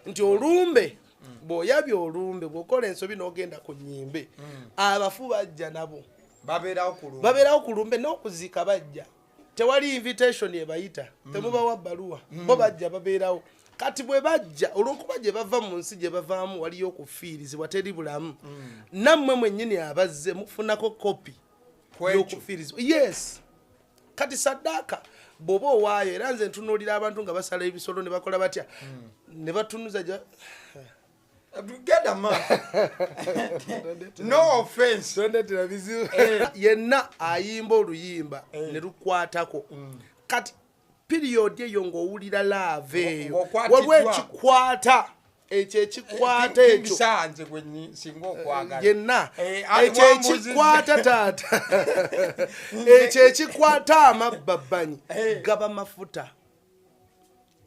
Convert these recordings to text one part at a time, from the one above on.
Nti olumbe bw'oyabya olumbe, bw'okola ensobi n'ogenda ku nnyimbe, abafu bajja nabo. Babeerawo ku lumbe. Babeerawo ku lumbe n'okuziika bajja. Tewali invitation ebayita, temubawa bbaluwa, bo bajja babeerawo. Kati bwe bajja, olw'okuba gye bava mu nsi gye bavaamu waliyo okufiirizibwa, teri bulamu, nammwe mwennyini abazze mufunako kopi Kwekyo. y'okufiirizibwa. Yes, kati saddaaka bw'oba owaayo, era nze ntunuulira abantu nga basala ebisolo ne bakola batya ne batunuza Genda maaso, no offense. Tondetera bizibu. Yenna ayimba oluyimba ne lukwatako, kati period eyo ng'owulira love eyo, Ng'okwatiddwako. waliwo ekikwata ekyo, ekikwata ekyo. Sanze gwe singa okwagala. Yenna ekyo wambuuzizza. ekikwata, taata, ekyo ekikwata amabbabbanyi gaba mafuta.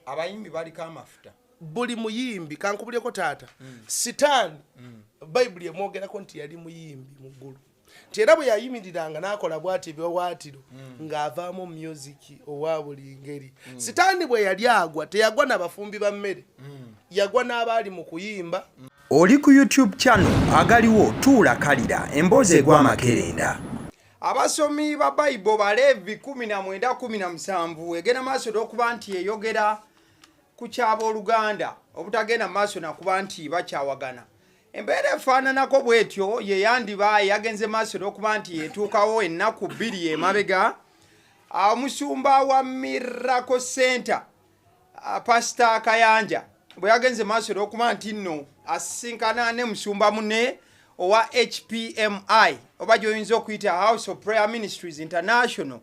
Abayimbi baliko amafuta. Buli muyimbi, kankubulyeko taata, Sitaani Bayibuli emwogerako nti yali muyimbi mu ggulu, nti era bwe yayimiriranga n'akola bwati ebiwawaatiro ng'avaamu music owa buli ngeri. Sitaani bwe yali agwa, teyagwa n'abafumbi ba mmere, yagwa n'abaali mu kuyimba. Oli ku YouTube channel Agaliwo, tuula kalira emboozi egwa amakerenda. Abasomi ba Bayibo, Baleevi 19:17 egenda maaso n'okuba nti eyogera ku kyabooluganda obutagenda maaso nakuba nti bakyawagana. Embeera efaananako bwetyo ye yandiba yagenze maaso n'okuba nti yetuukawo ennaku 2 emabega, omusumba wa Miracle Center, Pasita Kayanja, bwe yagenze maaso n'okuba nti nno asisinkana ne musumba munne owa HPMI, oba gy'oyinza okuyita House of Prayer Ministries International,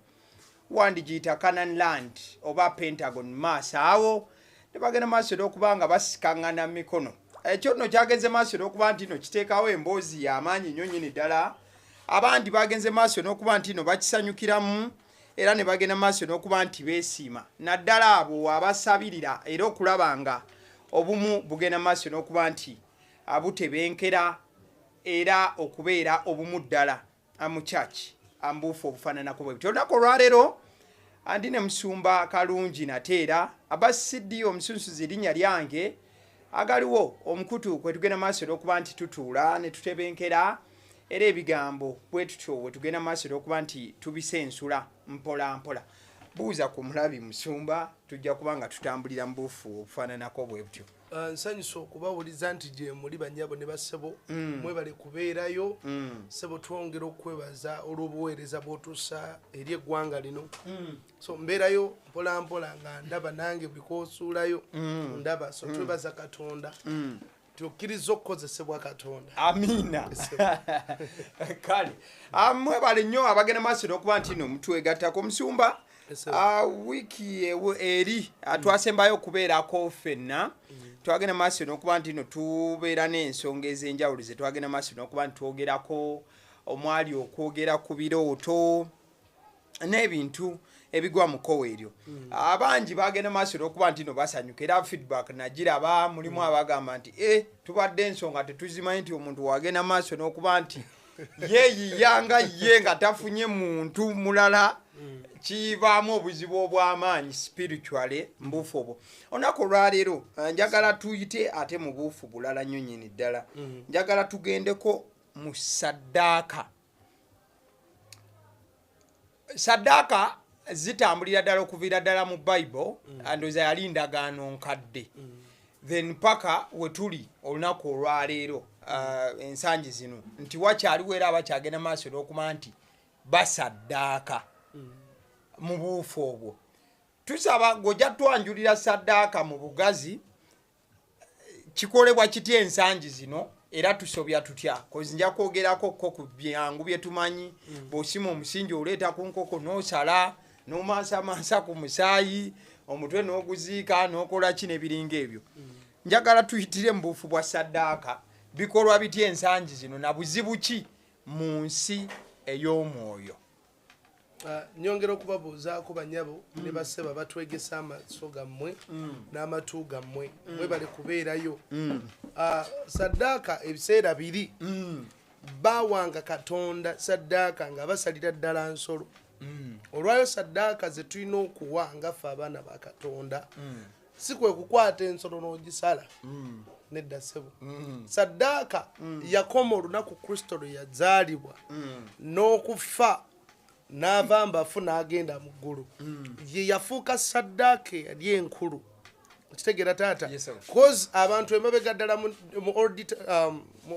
wandigiyita Canaan Land oba Pentagon maaso awo, ne bagenda maaso n'okuba nga basikaŋŋana mikono. Ekyo nno kyagenze maaso n'okuba nti no kiteekawo emboozi y'amaanyi nnyo nnyini ddala. Abandi bagenze maaso n'okuba nti no bakisanyukiramu era ne bagenda maaso n'okuba nti beesiima, naddala abo abasabirira era okulaba nga obumu bugenda maaso n'okuba nti butebenkera era okubeera obumu ddala mu church ambuufu obufaananako bwe butyo. Olunaku olwaleero andi ne musumba Kalungi nate era aba CD omusunsuzi, erinnya lyange. Agaliwo omukutu kwe tugenda maaso n'okuba nti tutuula ne tutebenkera era ebigambo bwe tutyo bwe tugenda maaso n'okuba nti tubisensula mpola mpola. Buuza ku mulabi, musumba, tujja kuba nga tutambulira mu buufu obufaananako bwe butyo. Nsanyusa okubawuliza nti gye muli, bannyabo ne bassebo. Mwebale kubeerayo. Ssebo, twongera okwebaza olw'obuweereza bw'otuusa eri eggwanga lino. So mbeerayo mpola mpola nga ndaba nange buli kwosuulayo ndaba. So twebaza Katonda nti okkiriza okukozesebwa Katonda. Amiina. Kale, mwebale nnyo abagenda maaso n'okuba nti no mutwegattako. Omusumba, wiiki eri twasembayo okubeerako ffenna, twagenda maaso n'okuba nti no tubeera n'ensonga ez'enjawulo ze twagenda maaso n'okuba nti twogerako, omwali okwogera ku birooto n'ebintu ebigwa mu kkowa eryo. Abangi bagenda maaso n'okuba nti no basanyuka era feedback nagiraba, mulimu abagamba nti e tubadde ensonga tetuzimanyi, nti omuntu wagenda maaso n'okuba nti yeeyiya nga ye nga tafunye muntu mulala, kivaamu obuzibu obw'amaanyi spiritually mbuufu obwo. Olunaku olwaleero njagala tuyite ate mu buufu bulala nnyo nnyini ddala. Njagala tugendeko mu saddaaka. Saddaaka zitambulira ddala okuviira ddala mu Bible, ndowooza yali ndagaano nkadde, then paka we tuli olunaku olwaleero, ensangi zino nti wakyaliwo era abakyagenda maaso n'okuba nti basaddaaka mu buufu obwo. Tusaba ng'ojja twanjulira saddaaka mu bugazi, kikolebwa kitya ensangi zino era tusobya tutya? 'Cause nja kwogerako ko ku byangu bye tumanyi, bw'osima omusingi oleeta ku nkoko n'osala n'omansamansa ku musaayi, omutwe n'oguziika n'okola ki n'ebiringa ebyo. Njagala tuyitire mu buufu bwa saddaaka, bikolwa bitya ensangi zino na buzibu ki mu nsi ey'omwoyo? Nyongera okubabuuzaako, banyabo ne bassebo batwegesa amaaso gammwe n'amatu gammwe, mwebale kubeerayo. Saddaaka ebiseera biri baawanga Katonda saddaaka nga basalira ddala nsolo. Olwayo saddaaka ze tulina okuwa nga ffe abaana ba Katonda. Si kwe kukwata ensolo n'ogisala. Nedda ssebo. Saddaaka yakoma olunaku Kristo lwe yazaalibwa n'okufa n'ava mbafu n'agenda mu ggulu. Ye yafuuka saddaaka eyali enkulu. Okitegeera, taata? Yes, sir. Cause abantu emabega ddala mu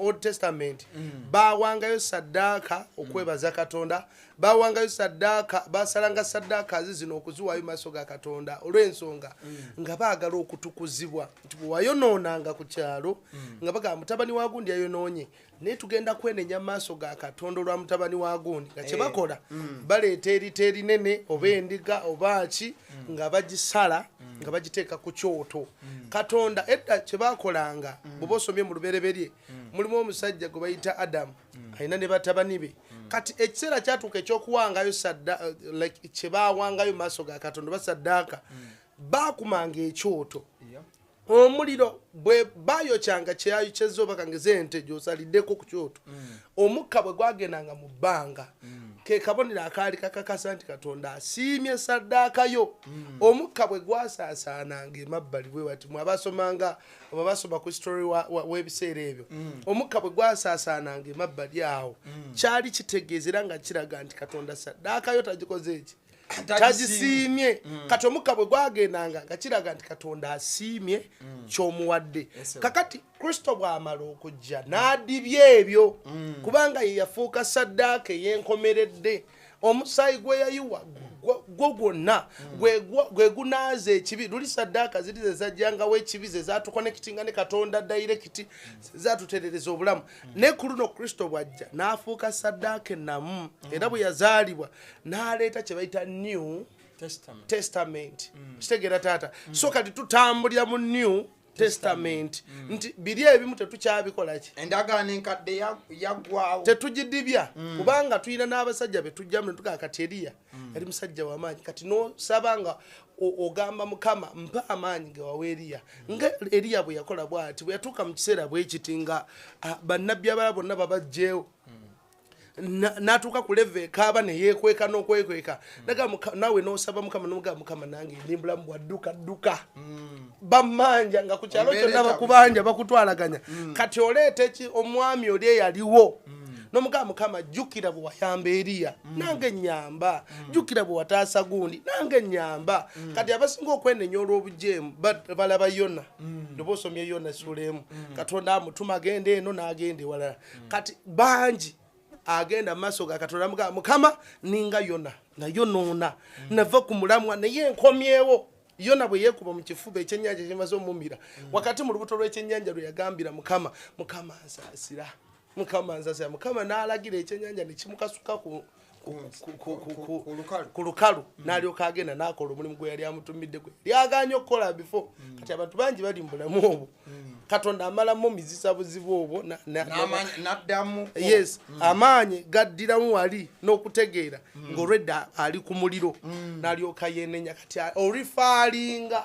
Old Testament bawangayo saddaaka okwebaza Katonda, bawangayo saddaaka, basalanga saddaaka zino okuziwaayo mu maaso ga Katonda olw'ensonga nga baagala okutukuzibwa, nti bwe wayonoonanga ku kyalo nga bagamba mutabani wa gundi yayonoonye, naye tugenda kwenenya mu maaso ga Katonda olwa mutabani wa gundi, nga kyebakola baleeta erita erinene oba endiga oba ki, nga bagisala nga bagiteeka ku kyoto. Katonda edda kyebakolanga, bw'oba osomye mu Lubereberye, mulimu omusajja gwe bayita Adamu, alina ne batabani be. Kati ekiseera kyatuuka ekyokuwangayo sadda, like kyebawangayo mu maaso ga Katonda oba saddaaka, baakumanga ekyoto omuliro. Bwe bayokyanga kyeyayokyeza oba kangeze ente gyosaliddeko ku kyoto, omukka bwe gwagendanga mu bbanga, ke kabonero akaali kakakasa nti Katonda asiimye saddaaka yo. Omukka bwe gwasaasaananga emabbali bwe bati, mwe abasomanga oba basoma ku story w'ebiseera ebyo, omukka bwe gwasaasaananga emabbali awo, kyali kitegeeza era nga kiraga nti Katonda saddaaka yo tagikoze eki? Tagisiimye. Kati omukka bwe gwagendanga nga kiraga nti Katonda asiimye kyomuwadde. Yes, sir. Kakati Kristo bw'amala okujja n'adibya ebyo, kubanga ye yafuuka saddaaka ey'enkomeredde, omusaayi gwe yayiwa gwo gwonna gwe gunaaza ekibi. Luli saddaaka ziri ze zajjangawo ekibi, ze zatuconnectinga ne Katonda direct, zatuterereza obulamu. Naye ku luno Kristo bw'ajja n'afuuka saddaaka ennamu, era bwe yazaalibwa n'aleeta kye bayita New Testament. Testament. Kitegeera, taata? So kati tutambulira mu New Testament, nti biri ebimu tetukyabikola ki? Endagaano enkadde yaggwawo. Tetugidibya, kubanga tulina n'abasajja betujjamu netugaa. Kati Eriya yali musajja wamaanyi. Kati nosaba nga ogamba Mukama, mpa amaanyi gewawa Eriya, nga Eriya bwe yakola bwati, bwe yatuuka mu kiseera bwe kiti nga bannabbi abalala bonna babajjeewo, n'atuuka ku level ekaaba neyeekweka n'okwekweka. Naga naawe n'osaba Mukama nomugamba, Mukama, nange ndi mbulamu bwa dduka dduka, bammanja nga ku kyalo Embeera kyonna etabuse. Bakubanja, bakutwalaganya. Kati oleeta eki omwami oli eyaliwo nomugamba, Mukama, jjukira bwe wayamba Eriya, nange nyamba. Jjukira bwe wataasa gundi, nange nyamba. Kati abasinga okwenenya olw'obujeemu balaba Yona. Oba osomye Yona essuula emu, Katonda amutuma agenda eno n'agenda ewalala. Kati bangi agenda mu maaso ga Katonda mugamba, Mukama, ninga Yona, nayonoona, nava ku mulamwa, naye nkomyewo. Yona bwe yeekuba mu kifuba, ekyennyanja kimaze omumira wakati mu lubuto lw'ekyennyanja, lwe yagambira Mukama, Mukama nsaasira, Mukama nsaasira. Mukama n'alagira ekyennyanja ne kimukasuka Ku lukalu. ku lukalu, n'alyoka agenda n'akola omulimu gwe yali amutumidde, gwe yali aganye okukola before. Kati abantu bangi bali mu bulamu obwo, Katonda amalamu mizisa buzibu obwo N'addamu. Yes, amaanyi gaddiramu wali n'okutegeera ng'olwedda ali ku muliro, n'alyoka yenenya. Kati oreferringa,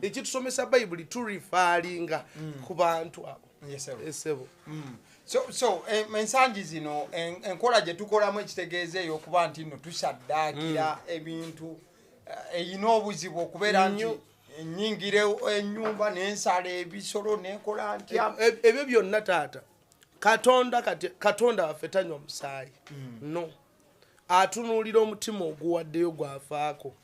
ekitusomesa Bayibuli, tureferringa ku bantu abo. Yes, sir. Esebo. So ensangi zino enkola gye tukolamu, ekitegeeza ey'okuba nti nno tusaddaakira ebintu, eyina obuzibu okubeera nti Nnyo. enyingira ennyumba nensala ebisolo nenkola ntya. Ebyo byonna, taata, Katonda, kati Katonda waffe tanywa musaayi, no atunuulira omutima oguwaddeyo gwafaako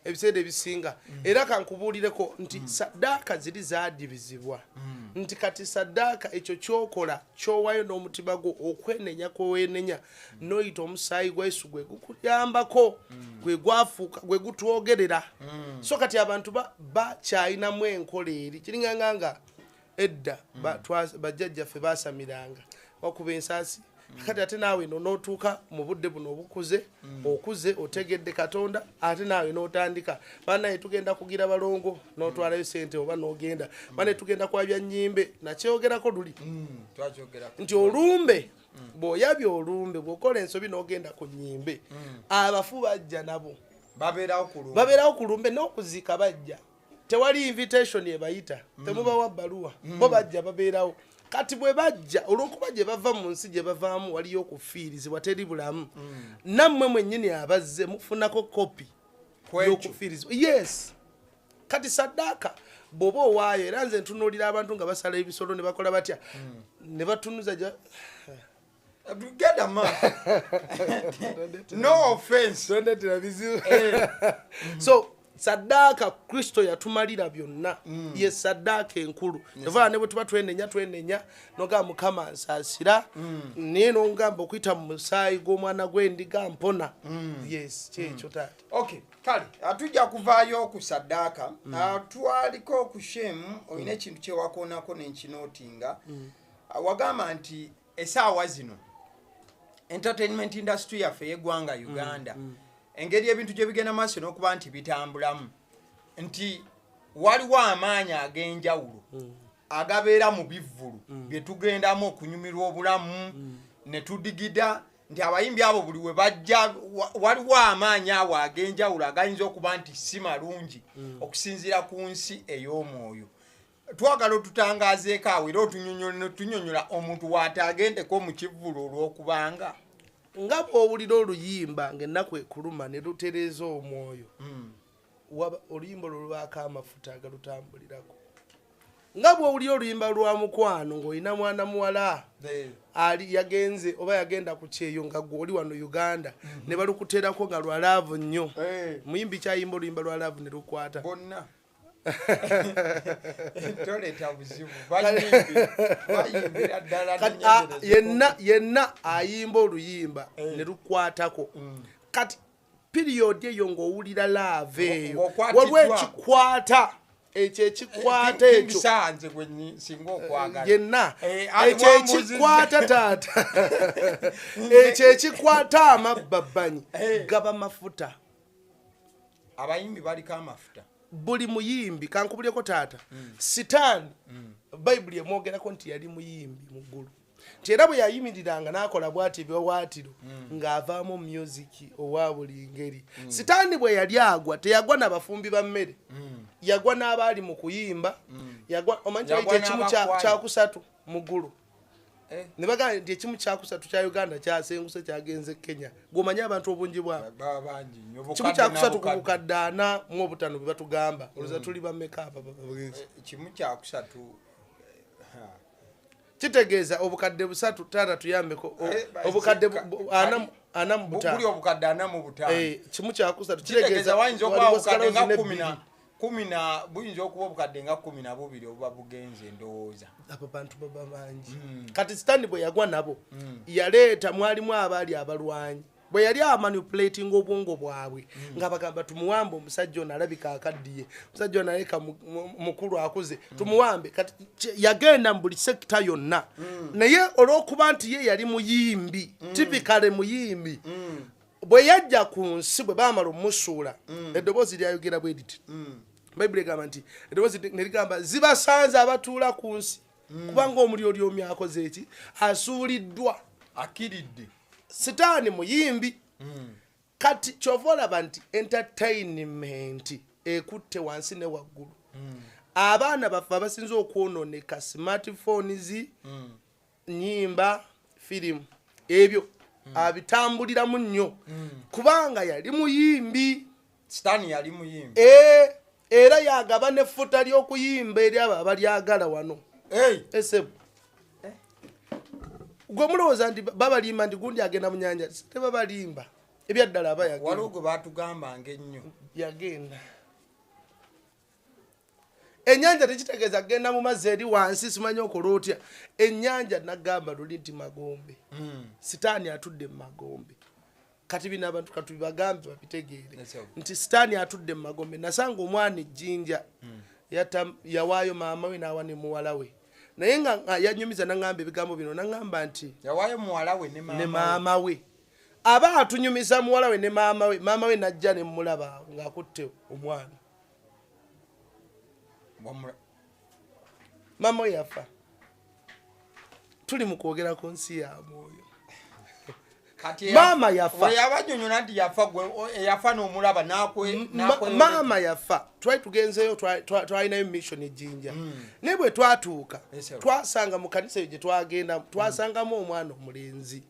ebiseera ebisinga. Era kankubuulireko nti saddaaka ziri zaadibizibwa, nti kati saddaaka ekyo kyokola kyowayo n'omutima gwo, okwenenya kwewenenya noyita omusaayi gwa Yesu gwe gukuyambako, gwe gwafuuka gwe gutwogerera. So kati abantu bakyayinamu enkola eri kiringanga nga edda bajjajjaffe basamiranga, bakuba ensaasi. Kati ate naawe no n'otuuka mu budde buno obukuze, okuze, otegedde Katonda, ate naawe n'otandika, banaye tugenda kugira balongo, n'otwalayo sente oba n'ogenda, banaye tugenda kwabya nnyimbe. Nakyogerako luli Twakyogerako. nti olumbe bw'oyabya olumbe, bw'okola ensobi n'ogenda ku nnyimbe, abafu bajja nabo. Babeerawo ku lumbe. Babeerawo ku lumbe n'okuziika bajja. Tewali invitation ebayita, temubawa bbaluwa, bo bajja babeerawo. Kati bwe bajja, olw'okuba gye bava mu nsi gye bavaamu waliyo okufiirizibwa, teri bulamu, nammwe mwennyini abazze mufunako kopi Kwekyo. y'okufiirizibwa. Yes, kati saddaaka Bw'oba owaayo, era nze ntunuulira abantu nga basala ebisolo ne bakola batya ne batunuza Genda maaso, no offense. Tondeetera bizibu. So saddaaka Kristo yatumalira byonna, ye saddaaka enkulu. Eva ne bwe tuba twenenya, twenenya nogamba, "Mukama, nsaasira," naye nogamba, "Okuyita mu musaayi gw'omwana gw'endiga mpona." Yes, kyekyo taata. Okay, kale tujja kuvaayo ku saddaaka. Twaliko ku shemu, olina ekintu kyewakoonako nenkinootinga. Wagamba nti esaawa zino entertainment industry yaffe y'eggwanga Uganda, engeri ebintu gye bigenda maaso n'okuba nti bitambulamu, nti waliwo amaanyi ag'enjawulo agabeera mu bivvulu bye tugendamu okunyumirwa obulamu ne tudigida, nti abayimbi abo buli we bajja waliwo amaanyi awo ag'enjawulo agayinza okuba nti si malungi okusinziira ku nsi ey'omwoyo. Twagala otutangazeeko awo era otunyonyola omuntu waataagendeko mu kivvulu olw'okubanga Nga bw'owulira oluyimba ng'ennaku ekuluma ne lutereeza omwoyo, oluyimba olwo lubaako amafuta agalutambulirako. Nga bw'owulira oluyimba lwa mukwano ng'olina mwana muwala ali yagenze oba yagenda ku kyeyo nga gwe oli wano Uganda, ne balukuteerako nga lwa love nnyo. Muyimbi kyayimba oluyimba lwa love ne lukwata? Bonna, toleeta buzibu, bayimbi bayimbira ddala. Kati, n'ennyongereza. Yenna yenna ayimba oluyimba ne lukwatako. Kati period eyo ng'owulira love eyo, Ng'okwatiddwako. waliwo ekikwata ekyo, ekikwata ekyo. Sanze gwe singa okwagala. Yenna Ali ekyo ekikwata taata, ekyo ekikwata amabbabbanyi gaba mafuta. Abayimbi baliko amafuta. Buli muyimbi, kankubulyeko taata, Sitaani Bayibuli emwogerako nti yali muyimbi mu ggulu, nti era bwe yayimiriranga n'akola bwati ebiwawaatiro ng'avaamu music owa buli ngeri. Sitaani bwe yali agwa, teyagwa n'abafumbi ba mmere, yagwa n'abaali mu kuyimba, yagwa omanyi Yagwa kyebayita ekimu n'abakwaya. kyakusatu mu ggulu. Ne bagamba nti ekimu kyakusatu kya Uganda kyasenguse, kyagenze Kenya. Gwomanyi abantu obungi bwabwe? Baba bangi nnyo. Kimu Bukadde kyakusatu ku n'abukadde. bukadde 45 bwe batugamba. Olowooza tuli bameka abo abagenzi? Kimu kyakusatu, ha. Kitegeeza obukadde 300. Taata, tuyambeko. Obukadde ana mu Buli butaano. obukadde 45. Kimu kyakusatu kitegeeza kitegeeza wayinza okuba waliwo obukadde nga sigalawo kumi zina na ebbiri. kumi na buyinza okuba obukadde nga 12 obuba bugenze, ndowooza. Abo bantu baba bangi. Kati Sitaani bwe yagwa nabo, yaleeta mwalimu abaali abalwanyi. Bwe yali amanipulating obwongo bwabwe nga bagamba, "Tumuwambe omusajja ono, alabika akaddiye, omusajja ono alabika mukulu akuze, tumuwambe." Kati yagenda mu buli sector yonna, naye olw'okuba nti ye yali muyimbi, typically muyimbi, bwe yajja ku nsi, bwe baamala omusuula, eddoboozi lyayogera bwe riti. Bayibuli egamba nti eddoboozi ne ligamba, "Zibasanze abatuula ku nsi, kubanga omulyolyomi akoze eki? Asuuliddwa." Akiridde. Sitaani muyimbi. Kati kyova olaba nti entertainment ekutte wansi ne waggulu. Abaana baffe abasinze okwonooneka, smartphones, nyimba, firimu, ebyo abitambuliramu nnyo kubanga yali muyimbi. Sitaani yali muyimbi. Era yagaba n'effuta ly'okuyimba eri abo abalyagala wano. Hey! Esebu gwe mulowooza nti babalimba nti gundi agenda mu nyanja? Tebabalimba, ebyaddala aba Waliwo yagenda. gwe batugambanga ennyo. Yagenda ennyanja tekitegeeza kugenda mu mazzi eri wansi, simanyi okola otya ennyanja. Nagamba luli nti magombe, Sitaani atudde mu magombe. Kati bino abantu katubibagambe babitegeere Yes, sir. nti Sitaani atudde mu magombe. Nasanga omwana ejjinja, yawaayo maama we n'awa ne muwala we, naye nga yanyumiza naŋŋamba ebigambo bino, naŋŋamba nti Yawaayo muwala we ne ne maama we. Maama we aba atunyumiza muwala we ne maama we. Maama we najja ne mulaba awo ng'akutte omwana. Maama we yafa. Tuli mu kwogera ku nsi ya mwoyo. Kati Maama yafa. We yabanyonyola nti yafa, gwe eyafa n'omulaba Maama yafa. Twali tugenzeyo, twalinayo mission ejjinja, naye bwe twatuuka Yes, sir. twasanga mu kanisa eyo gye twagenda, twasangamu omwana omulenzi.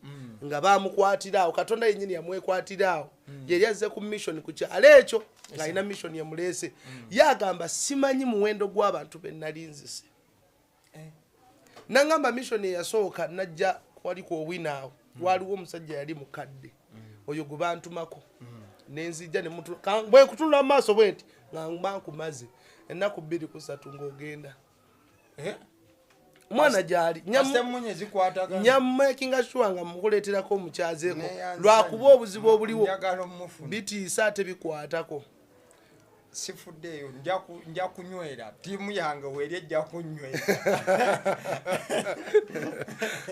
Nga bamukwatira awo, Katonda yennyini yamwekwatira awo. Yali azze ku mission ku kyalo ekyo, ng'alina mission yemuleese. Ye agamba, simanyi muwendo gw'abantu be nali nzise. Nangamba mission eyasooka najja wali ku Owino awo, waliwo omusajja yali mukadde oyo gwe bantumako, nenzijja bwe kutunula mu maaso bwe nti nga mba nkumaze ennaku 2 ku 3 ng'ogenda. Omwana gyali Kasita emmunye zikwatagana. Nyamakinga sure nga mukuleeterako omukyazeeko, Neyanza lwakuba nnyo. obuzibu obuliwo Njagala omufuna. bitiisa ate bikwatako. Sifuddeeyo, nja kunywera ttiimu yange weeri, ejja kunywera.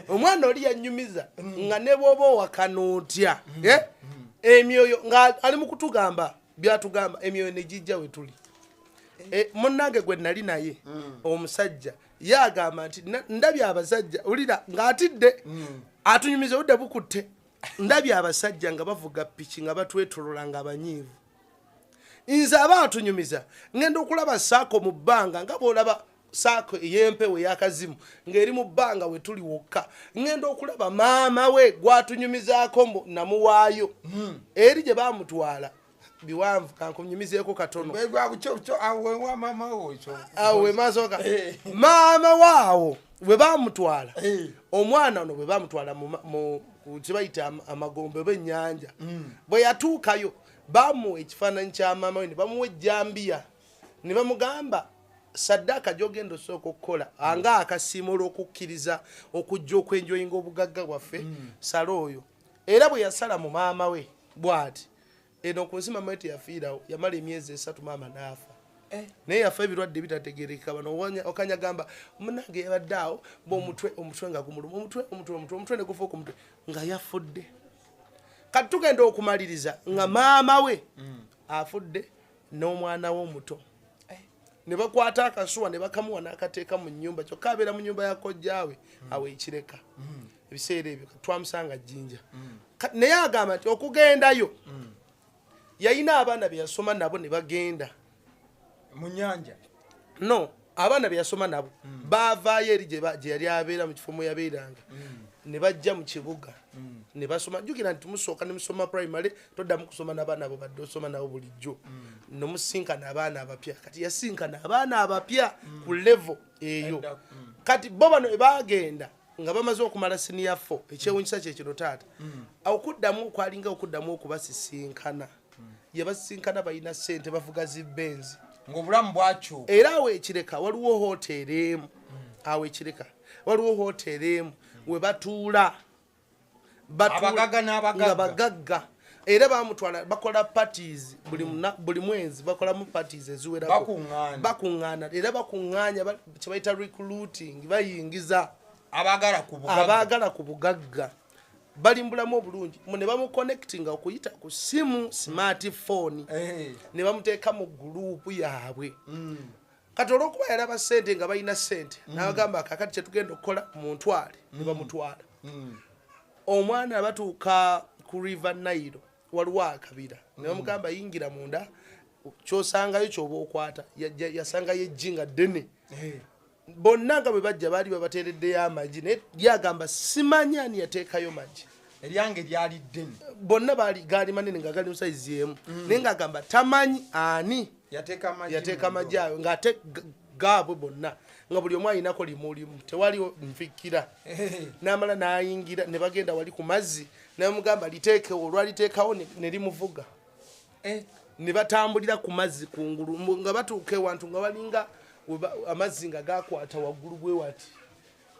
Omwana oli yanyumiza nga ne bw'oba owakana otya, eh? Emyoyo nga ali mu kutugamba byatugamba, emyoyo ne gijja we tuli. Munnange gwe nali naye omusajja ye agamba nti ndabye abasajja, wulira ng'atidde atunyumiza obudde bukutte, ndabye abasajja nga bavuga piki nga batwetolola nga banyiivu. Nze aba atunyumiza ngenda okulaba saako mu bbanga, nga bw'olaba saako ey'empewo ey'akazimu ng'eri mu bbanga we tuli wokka, ngenda okulaba maama we gwatunyumizaako mbu namuwaayo eri gye baamutwala. Biwanvu, kankunyumizeeko katono. Awo we masooka maama waawo bwe baamutwala, omwana ono bwe baamutwala mu kye bayita amagombe oba ennyanja, bwe yatuukayo bamuwa ekifaananyi kya maama we ne bamuwa ejjambiya ne bamugamba, saddaaka gy'ogenda osooka okukola anga akasiimo olw'okukkiriza okujja okwenjoyinga obugagga bwaffe, sala oyo. Era bwe yasala mu maama we bw'ati eno ku nsi, maama we teyafiirawo, yamala emyezi 3 maama n'afa. Naye yafa ebirwadde bitategerekeka. Bano okanya gamba munange yabadde awo bwomutwe, omutwe nga gumuluma, omutwe, omutwe, omutwe, omutwe ne gufuuka omutwe nga yafudde. Kati tugenda okumaliriza nga maama we afudde n'omwana we omuto, ne bakwata akasuwa ne bakamuwa n'akateeka mu nnyumba, kyokka abeera mu nnyumba ya kojjaawe awo ekireka. Ebiseera ebyo twamusanga Jjinja. Naye agamba nti okugendayo yalina abaana be yasoma nabo ne bagenda mu nyanja. No, abaana be yasoma nabo baavaayo eri gye yali abeera mu kifo mwe yabeeranga ne bajja mu kibuga ne basoma. Jjukira nti musooka ne musoma primary, toddamu kusoma n'abaana abo badde osoma nabo bulijjo, nomusinkana abaana abapya. Kati yasinkana abaana abapya ku level eyo. Edda. Kati bo bano ebagenda nga bamaze okumala senior 4, ekyewunyisa kyekino taata, okuddamu okwalinga okuddamu okubasisinkana, yabasisinkana balina ssente, bavuga zi Benz. Ng'obulamu bwakyuka. Era awo ekireka waliwo hoteeri emu, awo ekireka waliwo hoteeri emu we batuula. Abagagga n'abagagga. Nga bagagga, era bamutwala bakola parties buli mwezi, bakolamu parties eziwerako. Bakuŋŋaana. Bakuŋŋaana, era bakuŋŋaanya kye bayita recruiting, bayingiza abaagala ku bugagga. Abaagala ku bugagga, bali mu bulamu obulungi ne bamuconnectinga okuyita ku simu, smartphone, ne bamuteeka mu gurupu yaabwe. Kati olwokuba yalaba sente nga balina sente, n'agamba, kakati kyetugenda okukola, muntwale, ne bamutwala. Omwana batuuka ku River Nile, waliwo akabira, ne bamugamba, yingira munda, kyosangayo kyoba okwata. Yasangayo eggi nga ddene. Bonna nga bwe bajja baali babateereddeyo amagi, naye yagamba simanyi ani yateekayo magi. Eryange lyali ddene. Bonna baali gaali manene nga gali mu sayizi emu, naye ng'agamba tamanyi ani yateeka amagi yateeka mu amagi ayo, ng'ate gaabwe bonna nga buli omu ayinako limu limu, tewaliwo nfikira. N'amala n'ayingira ne bagenda wali ku mazzi, namugamba liteekewo, olwaliteekawo ne limuvuga ne batambulira ku mazzi kungulu. Nga batuuka ewantu nga balinga amazzi nga gakwata waggulu bwe wati.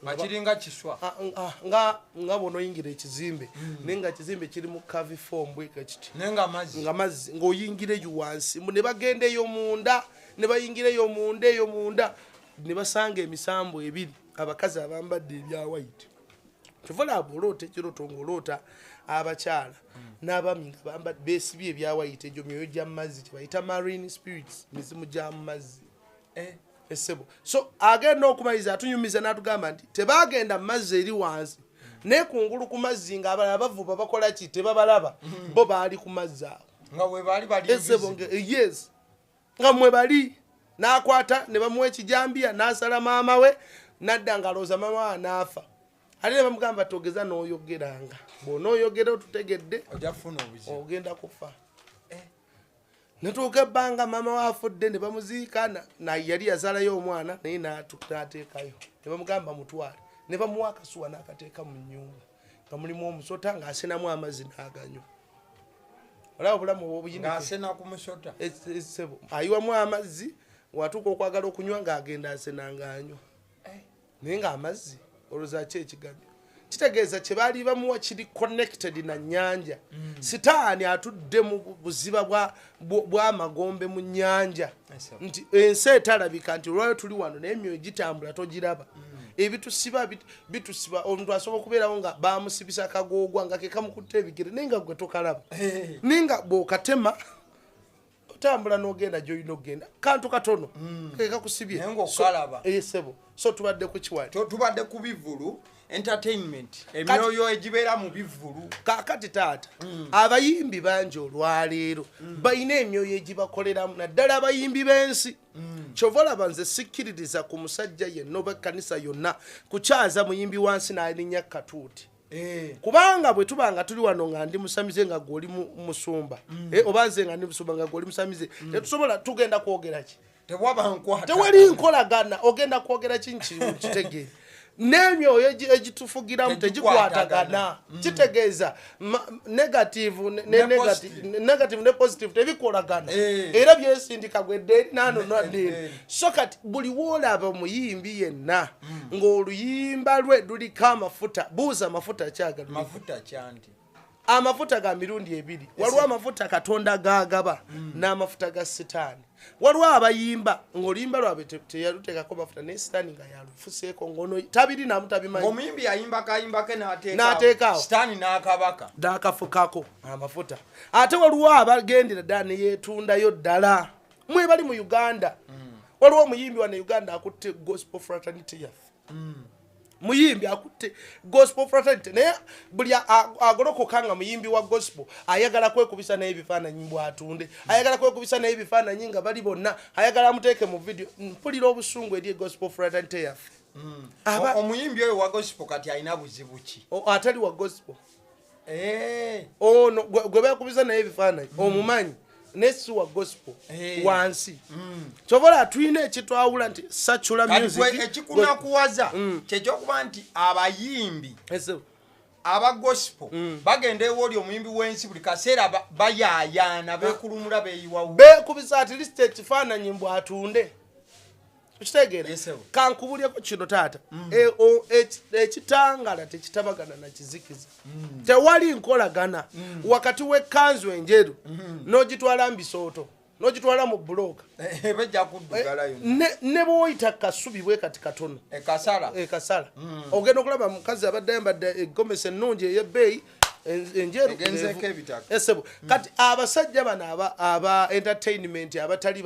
Nga kiringa kiswa. Ah, ah, nga bw'onoyingira ekizimbe, naye nga ekizimbe kiri mu curve form bweka kiti. Naye nga mazzi. Nga mazzi, ng'oyingira eyo wansi. Ne bagenda eyo munda, ne bayingira eyo munda, eyo munda ne basanga emisambu ebiri, abakazi abambadde ebya white. Kyova olaba oloota ekirooto ng'oloota abakyala n'abaami nga beesibye ebya white, egyo myoyo gya mazzi, kyebayita marine spirits, mizimu gya mu mazzi. Essebo so agenda okumaliriza atunyumiza n'atugamba nti tebagenda mu mazzi eri wansi, naye kungulu ku mazzi ng'abalala bavuba bakola ki tebabalaba, bo baali ku mazzi awo. Nga bwe baali bali Essebo yes, nga mwe bali, n'akwata ne bamuwa ekijambiya n'asala maama we, nadda ng'alowooza maama we anaafa. Ate ne bamugamba, togeza n'oyogeranga, bw'onooyogera otutegedde, Ojja kufuna obuzibu. Ogenda kufa. Natuuka ebbanga, maama we afudde, ne bamuziika, yali yazaalayo omwana, naye n'ateekayo, ne bamugamba mutwale, ne bamuwa akasuwa n'akateeka mu nnyumba nga mulimu omusota, ng'asenamu amazzi n'aganywa. Olaba obulamu obwobuyinike. Ng'asena ku musota? Ssebo, ayiwamu amazzi, watuuka okwagala okunywa ng'agenda asena ng'anywa, naye ng'amazzi olowooza ki ekiganywa? Kitegeeza kye baali bamuwa kiri connected na nnyanja. Sitaani atudde mu buziba bw'amagombe mu nnyanja, nti ensi etalabika, nti olwayo tuli wano, naye emyoyo gitambula, togiraba. Ebitusiba bitusiba. Omuntu asobola okubeerawo nga bamusibisa kagoogwa nga ke kamukutta ebigere, naye nga gwe tokalaba, naye nga bw'okatema otambula n'ogenda gy'olina okugenda. Kantu katono ke kakusibye. Naye ng'okalaba. Sebo, so tubadde ku kiwali. Tubadde ku bivulu, entertainment, emyoyo egibeera mu bivulu. Kaakati taata, abayimbi bangi olwaleero balina emyoyo egibakoleramu, naddala abayimbi b'ensi. Kyova olaba nze sikkiririza ku musajja yenna oba ekkanisa yonna kukyaza muyimbi wansi n'alinnya katuuti, kubanga bwe tuba nga tuli wano nga ndi musamize nga gwe oli musumba, oba nze nga ndi musumba nga gwe oli musamize, tetusobola. Tugenda kwogera ki? Tewaba nkwata. Tewali nkolagana. Ogenda kwogera ki? Nkitegeere, n'emyoyo egitufugiramu tegikwatagana. Kitegeeza negative Ne positive. Negative ne positive tebikolagana. Era byesindika gwedde eri nano nadde eri. So kati buli woolaba omuyimbi yenna ng'oluyimba lwe luliko amafuta, buuza amafuta kyagalu. Mafuta kyanti? Amafuta ga mirundi ebiri. Waliwo amafuta Katonda gagaba n'amafuta ga Sitaani. Waliwo abayimba ng'oluyimba lwabwe teyaluteekako mafuta, naye Sitaani nga yalufuseeko, ng'ono tabiri namu tabimanyi. Ng'omuyimbi yayimba kayimba ke N'ateekaawo. Sitaani n'akabaka. N'akafukako amafuta. Ate waliwo abagendera ddala neyeetundayo ddala. Mwe bali mu Uganda. Waliwo omuyimbi wano e Uganda akutte gospel fraternity yaffe. Muyimbi akutte gospel fraternity, naye buli agolokoka nga muyimbi wa gospel ayagala kwekubisa naye ebifaananyi bwatunde, ayagala kwekubisa naye ebifaananyi nga bali bonna, ayagala amuteeke mu video. Mpulira obusungu eri gospel fraternity yaffe. Omuyimbi oyo wa gospel kati alina buzibu ki? Atali wa gospel, ono gwe bekubisa naye ebifaananyi omumanyi, naye si wa gospel. Wansi kyova olaba tulina ekitwawula nti secular Kati music. gwe ekikunakuwaza kyekyokuba nti abayimbi aba gospel bagenda ewooli omuyimbi w'ensi, buli kaseera bayaayaana, beekulumula, beeyiwawo. Bekubisa at least ekifaananyi mbw atunde, okitegeera? Yes, sir. Kankubulyeko kino taata. Ekitangala tekitabagana na kizikiza. Tewali nkolagana wakati w'ekkanzu enjeru n'ogitwala mu bisooto, n'ogitwala mu bulooka. Bejja kuddugala yonna. Ne bw'oyita kasubi bwe kati katono, Ekasala. Ekasala, ogenda okulaba mukazi abadde ayambadde egomesi ennungi ey'ebbeeyi enjeru, Egenzeeko ng'evu. ebitaka. Esebo, kati abasajja bano aba entertainment abatali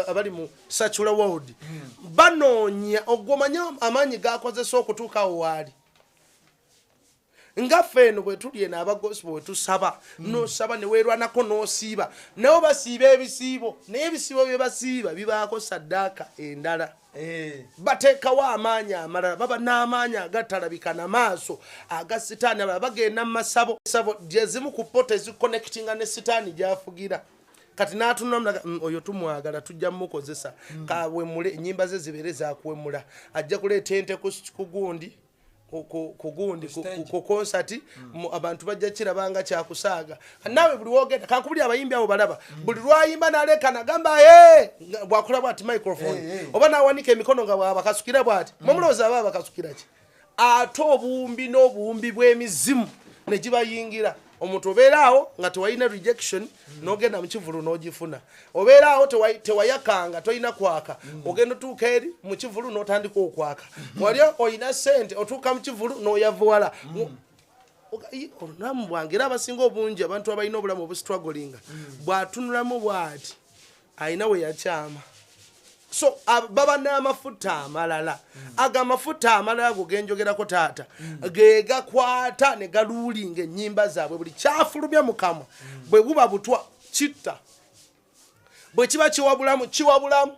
abali mu secular world banoonya ogwomanya amaanyi gakozesa okutuuka awo waali. Nga ffe eno bwe tuli eno aba gospel, bwe tusaba, nosaba ne weerwanako n'osiiba, nabo basiiba ebisiibo, naye ebisiibo bye basiiba bibaako saddaaka endala. Bateekawo amaanyi amalala, baba n'amaanyi agatalabika na maaso aga Sitaani. Abalala bagenda mu masabo sabo, gyezimu ku portal eziconnectinga ne Sitaani gyafugira. Kati n'atunula, oyo tumwagala, tujja mumukozesa kawemule, ennyimba ze zibeere zakuwemula, ajja kuleeta ente ku gundi, ku gundi, Stage. ku concert, abantu bajja kirabanga kyakusaaga. Naawe buli wogenda, kankubuli abayimbi abo balaba buli lwayimba nalekana gamba, "Hey!" Nga bwakola bwati microphone, oba nawanika emikono nga bwabakasukira bwati. Mwemulowooza aba abakasukira ki? Ate obuwumbi n'obuwumbi bw'emizimu ne gibayingira. Omuntu obeeraawo nga tewalina rejection, n'ogenda mu kivulu n'ogifuna. Obeeraawo tewayakanga, tolina kwaka, ogenda otuuka eri mu kivulu n'otandika okwaka. Wali olina sente, otuuka mu kivulu n'oyavuwala. Obulamu bwange, era abasinga obungi abantu abalina obulamu obustrugglinga, bw'atunulamu bw'ati alina we yakyama. So baba n'amafuta amalala. Ago amafuta amalala go genjogerako taata, ge gakwata ne galuulinga ennyimba zaabwe. Buli kyafulumya mu kamwa, bwe buba butwa kitta, bwe kiba kiwabulamu kiwabulamu.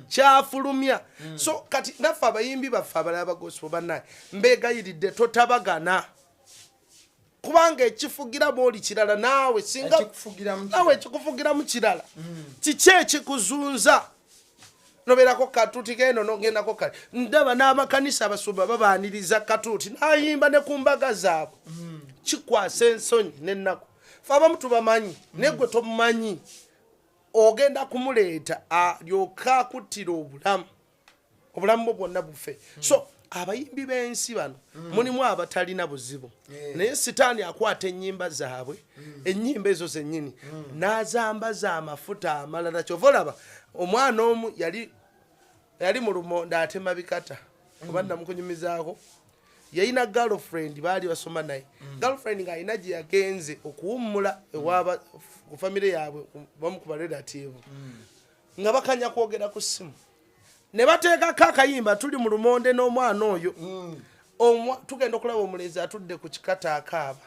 Kyafulumya. So kati naffe abayimbi baffe abalala ba gospel, bannaye, mbeegayiridde, totabagana, kubanga ekifugiramu oli kirala, naawe singa Ekikufugiramu kirala. Naawe ekikufugiramu kirala. Kiki ekikuzunza nobeerako katuuti keno nogendako? Kale ndaba n'amakanisa, abasumba babaaniriza katuuti n'ayimba ne ku mbaga zaabwe. Kikwasa ensonyi n'ennaku. Fe abamu tubamanyi, naye gwe tomumanyi, ogenda kumuleeta alyoke akuttira obulamu, obulamu bwo bwonna bufe. So abayimbi b'ensi bano mulimu abatalina buzibu, naye sitaani akwata ennyimba zaabwe, ennyimba ezo zennyini n'azambaza amafuta amalala. Kyova olaba omwana omu yali mu lumonde atema bikata, oba namukunyumizaako, yalina girlfriend, baali basoma naye. Girlfriend ng'alina gye yagenze okuwummula ewaba ku famire yaabwe, bamu ku barelative, nga bakanya kwogera ku ssimu ne bateekako akayimba, "Tuli mu lumonde n'omwana oyo." Tugenda okulaba omulenzi atudde ku kikata akaaba.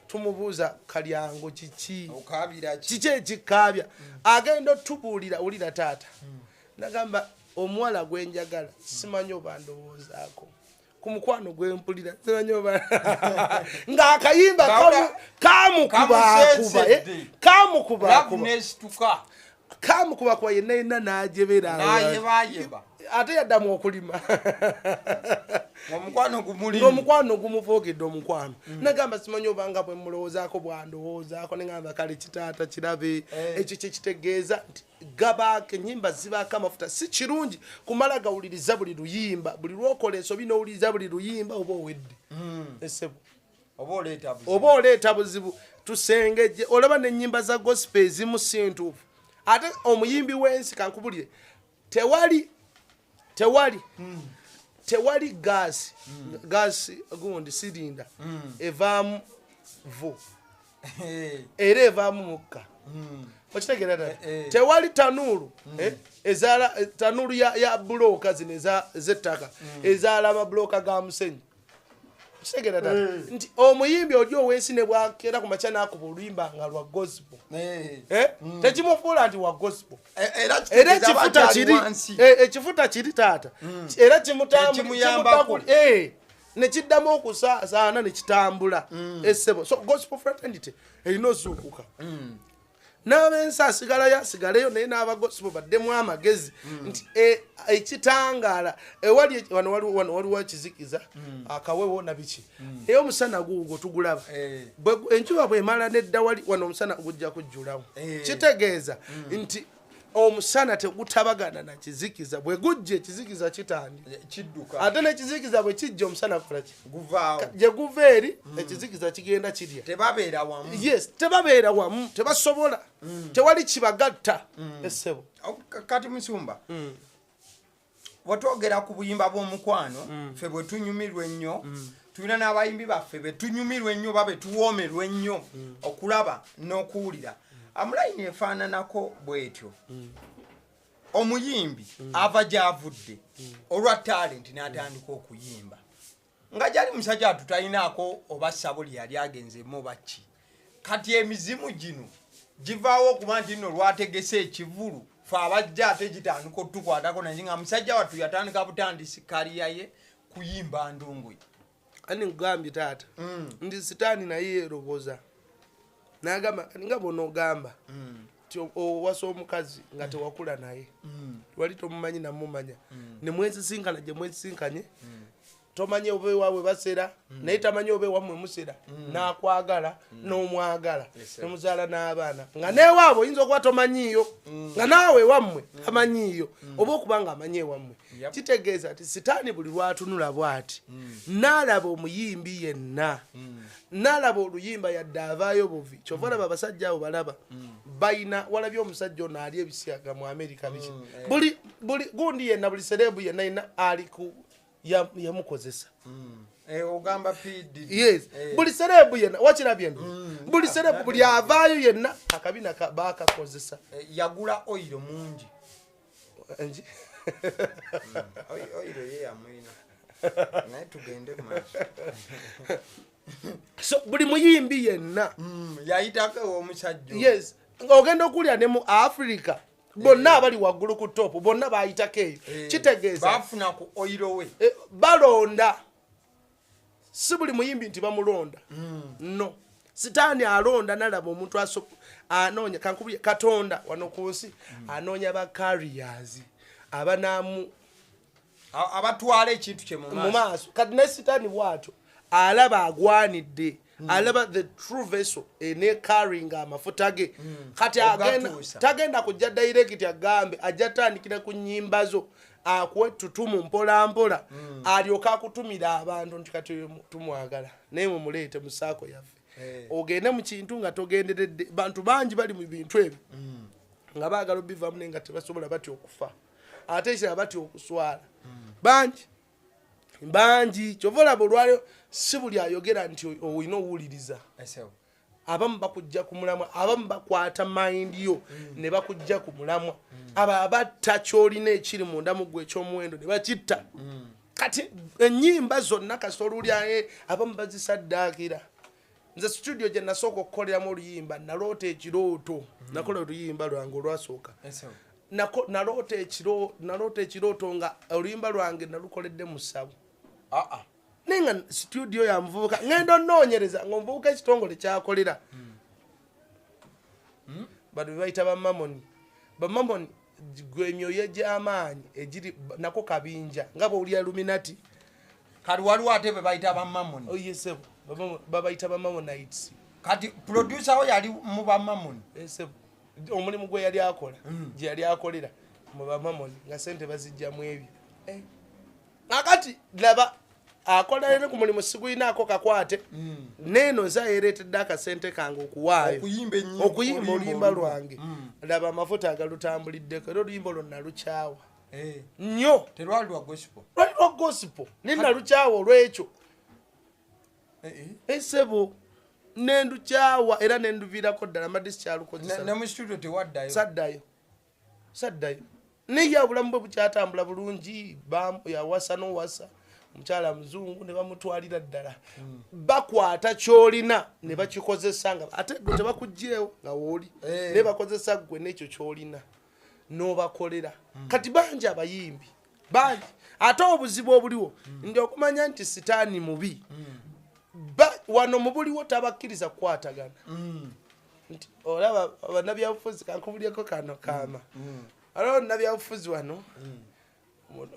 Tumubuuza, "Kalyango, kiki?" Okaabira ki? Kiki ekikaabya? Agenda otubuulira, "Wulira taata," nagamba, "omuwala gwenjagala simanyi oba ndowoozaako ku mukwano gwempulira, simanyi oba ng'akayimba kamukubakuba." Kamuseesedde. Kamukubakuba. Nesituka. Kamukubakuba yenna yenna n'ajebera. Nayebayeba. Ate yaddamu okulima. Omukwano gumuli. Ng'omukwano gumufuukidde omukwano. Nagamba, "Simanyi obanga bwe mulowoozaako bwandowoozaako." Negamba, "Kale kitaata kirabe." Ekyo kyekitegeeza nti gabaako enyimba zibaako amafuta. Si kirungi kumala gawuliriza buli luyimba. Buli lwokola ensobi n'owuliriza buli luyimba, oba owedde, esebo. Oba oleeta buzibu. Oba oleeta buzibu. Tusengejje. Olaba n'ennyimba za gospel ezimu si ntuufu. Ate omuyimbi w'ensi, kankubulire, tewali gaasi gundi cylinder evaamu vu era evaamu mukka. Okitegeera ddala? Eh. Tewali tanuulu ezaala tanuulu ya bulooka zino ez'ettaka ezaala amabulooka ga musenyu. Okitegeera ddala nti omuyimbi oli ow'ensi ne bwakeera ku makya n'akuba oluyimba nga lwa gospel, tekimufuula nti wa gospel. Era Era kitegeeza ekifuta abakyali kiri wansi. Ekifuta kiri taata, era Ekimuyambako. Nekiddamu okusaasaana nekitambula, esebo. So gospel fraternity erina ozuukuka. N'abensi asigalayo asigaleyo, naye n'abagospel baddemu amagezi nti ekitangaala ewali wano, wano waliwo ekizikiza, akawewo na biki, naye omusana guugwo tugulaba. Enjuba bwemala nedda wali wano, omusana gujja kujjulawo. Kitegeeza nti omusana tegutabagana na kizikiza. Bwe gujja, ekizikiza kitandika. Kidduka. Ate n'ekizikiza bwe kijja, omusana kukolaki? Guvaawo. Gye guva eri, ekizikiza kigenda kirya. Tebabeera wamu. Yes, tebabeera wamu, tebasobola, tewali kibagatta, essebo. Kati musumba, bwetwogera ku buyimba bw'omukwano, ffe bwe tunyumirwa ennyo, tulina n'abayimbi baffe be tunyumirwa ennyo oba be tuwoomerwa ennyo okulaba n'okuwulira. Amulayini efaananako bwetyo, omuyimbi ava gy'avudde olwa talenti n'atandika okuyimba nga gyali musajja atu talinaako oba ssabo lye yali agenzemu oba ki. Kati emizimu gino givaawo okuba nti nno lwategese ekivulu, fe abajja ate gitandika otukwatako, naye nga musajja wattu yatandika butandisi career ye kuyimba ndongo ye. Ani nkugambye taata nti sitaani naye yeeroboza n'agamba kati nga bw'onoogamba nti owasa omukazi nga tewakula naye, wali tomumanyi namumanya, ne mwesisinkana gye mwesisinkanye, tomanyi oba ewaabwe basera, naye tamanyi oba ewammwe musera, n'akwagala n'omwagala, nemuzaala n'abaana, nga newaabwe oyinza okuba tomanyiiyo, nga naawe ewammwe tamanyiiyo, oba okuba nga amanyi ewammwe. Kitegeeza nti sitaani buli lwatunula bw'ati n'alaba omuyimbi yenna, n'alaba oluyimba, yadde avaayo buvi. Kyova olaba abasajja abo balaba bayina, walabye omusajja ono ali ebisiyaga mu Amerika, biki, buli gundi yenna, buli celeb yenna yenna ali ku yamukozesa. Ogamba PD. Yes. Buli celeb yenna wakirabye ndo, buli celeb, buli avaayo yenna, akabina bakakozesa. Yagula oil mungi. Nji? Oil ye yamwina, naye tugende maaso. So buli muyimbi yenna Yayitako omusajja oyo. Yes, ng'ogenda okulya ne mu Africa. Bonna abali waggulu ku top bonna bayitako eyo. Kitegeeza bafuna ku oil we. Balonda, si buli muyimbi nti bamulonda. No, Sitaani alonda nalaba omuntu anoonya. Kankubye, Katonda wano ku nsi anoonya ba carriers abanaamu abatwala ekintu kye mu mu maaso. Maaso. Kati ne Sitaani bwatyo alaba agwanidde, alaba the true vessel enecarryinga amafuta ge. Kati agenda Ogatuusa. Tagenda kujja direct agambe, ajja tandikira ku nnyimba zo, akuwe tutumu mpola mpola, alyoke akutumira abantu nti kati oyo tumwagala, naye mumuleete mu saako yaffe. Ogende mu kintu nga togenderedde. Bantu bangi bali mu bintu ebyo nga baagala obivamu, naye nga tebasobola, batya okufa, ate ekirala batya okuswala. Bangi bangi. Kyova olaba olwaliro si buli ayogera nti olina owuliriza. Esebo. Abamu bakujja ku mulamwa, abamu bakwata mind yo ne bakujja ku mulamwa. Abo abatta kyolina ekiri munda mu ggwe ekyomuwendo ne bakitta. Kati ennyimba zonna kasita oluwulira, abamu bazisaddaakira. Nze studio gye nasooka okukoleramu oluyimba, naloota ekirooto. Nakola oluyimba lwange olwasooka. Esebo. Naloota ekirooto nga oluyimba lwange nalukoledde mu ssabo, Aa. naye nga studio ya muvubuka. Ngenda onoonyereza ngaomuvubuka ekitongole kyakolera bano bebayita bamamoni. Bamamoni gwe emyoyo egy'amaanyi egiri nako kabinja nga bwowulira Illuminati. Kati waliwo ate be bayita bamamoni? Oyesebo, babayita bamamonites. Kati producer wo yali mu bamamoni? Esebo, omulimu gwe yali akola, gye yali akolera mu bamamoni, nga sente bazijjamu ebyo. Akati laba akola ne ku mulimu sigulinaako kakwate neeno nze ayereetedde akasente kange okuwaayo Okuyimba ennyimba, okuyimba oluyimba oluyimba olulwo. lwange. Laba amafuta agalutambuliddeko, era oluyimba olwo nalukyawa nnyo. Terwali lwa gospel? Lwali lwa gospel, naye nalukyawa olwekyo. Esebo, nendukyawa era nenduviirako ddala, mbadde sikyalukozesa. Ne mu studio tewaddayo? Saddayo, saddayo. Naye obulamu bwe bukyatambula bulungi. Yawasa n'owasa omukyala muzungu ne bamutwalira ddala. Bakwata kyolina ne bakikozesa, nga ate gwe tebakugjeewo nga wooli, naye bakozesa gwe n'ekyo kyolina n'obakolera. Kati bangi abayimbi bangi, ate obuzibu obuliwo ndi okumanya nti Sitaani mubi. Wano mu buliwo tabakkiriza kukwatagana. Nti olaba bannabyabufuzi, kankubulyeko kano kaama, olaba bannabyabufuzi wano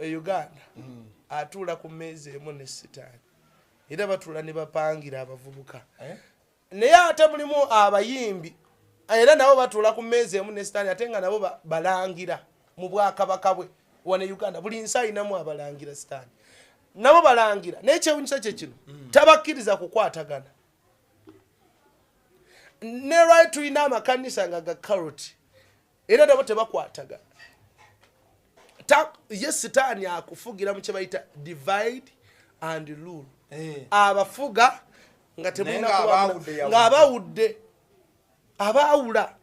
e Uganda atuula ku mmeeza emu ne Sitaani, era batuula ne bapangira abavubuka. Naye ate mulimu abayimbi, era nabo batuula ku mmeeza emu ne Sitaani, ate nga nabo balangira mu bwakabaka bwe. Wano e Uganda buli nsi ayinamu abalangira Sitaani, nabo balangira. Naye kyewunyisa kye kino, tabakkiriza kukwatagana. Ne lwali tulina amakanisa nga ga cult, era nabo tebakwatagana. Ye Sitaani akufugira mu kye bayita divide and rule. Abafuga nga temulina Naye kuba ng'abaawudde yawudde. Ng'abaawudde, abaawula,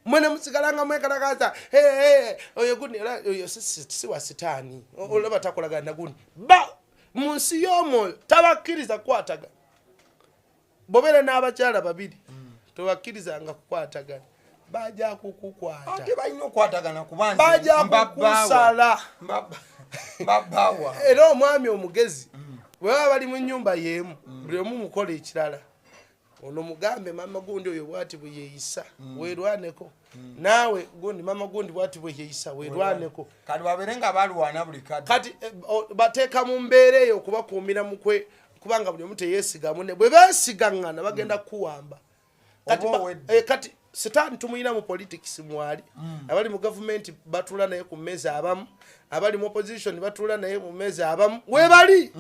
mwene musigala nga mwekalakaasa. "Hey, hey, oyo gundi era oyo si wa Sitaani." Olaba takolagana na gundi. Ba mu nsi y'omwoyo tabakkiriza kukwatagana. Bw'obeera n'abakyala babiri, tobakkirizanga kukwatagana, bajja kukukwata. Ate balina okukwatagana kuba nze Bajja mbabbaawa. kukusala. Mbabbaawa. Era omwami omugezi, bwe baba bali mu nyumba y'emu, buli omu mukola ekirala. Ono mugambe, "Mama gundi oyo bwati bwe yeeyisa, weerwaneko naawe. Gundi, mama gundi bwati bwe yeeyisa, weerwaneko." Kati babeere nga balwana buli kadde. Kati bateeka mu mbeera eyo okubakuumira mukwe, kubanga buli omu teyeesiga munne. Bwe beesigaŋŋana bagenda kukuwamba. Kati Oba owedde. Kati Sitaani tumuyina mu politics, mwali abali mu gavumenti batuula naye ku mmeeza abamu, abali mu opposition batuula naye mu mmeeza abamu, webali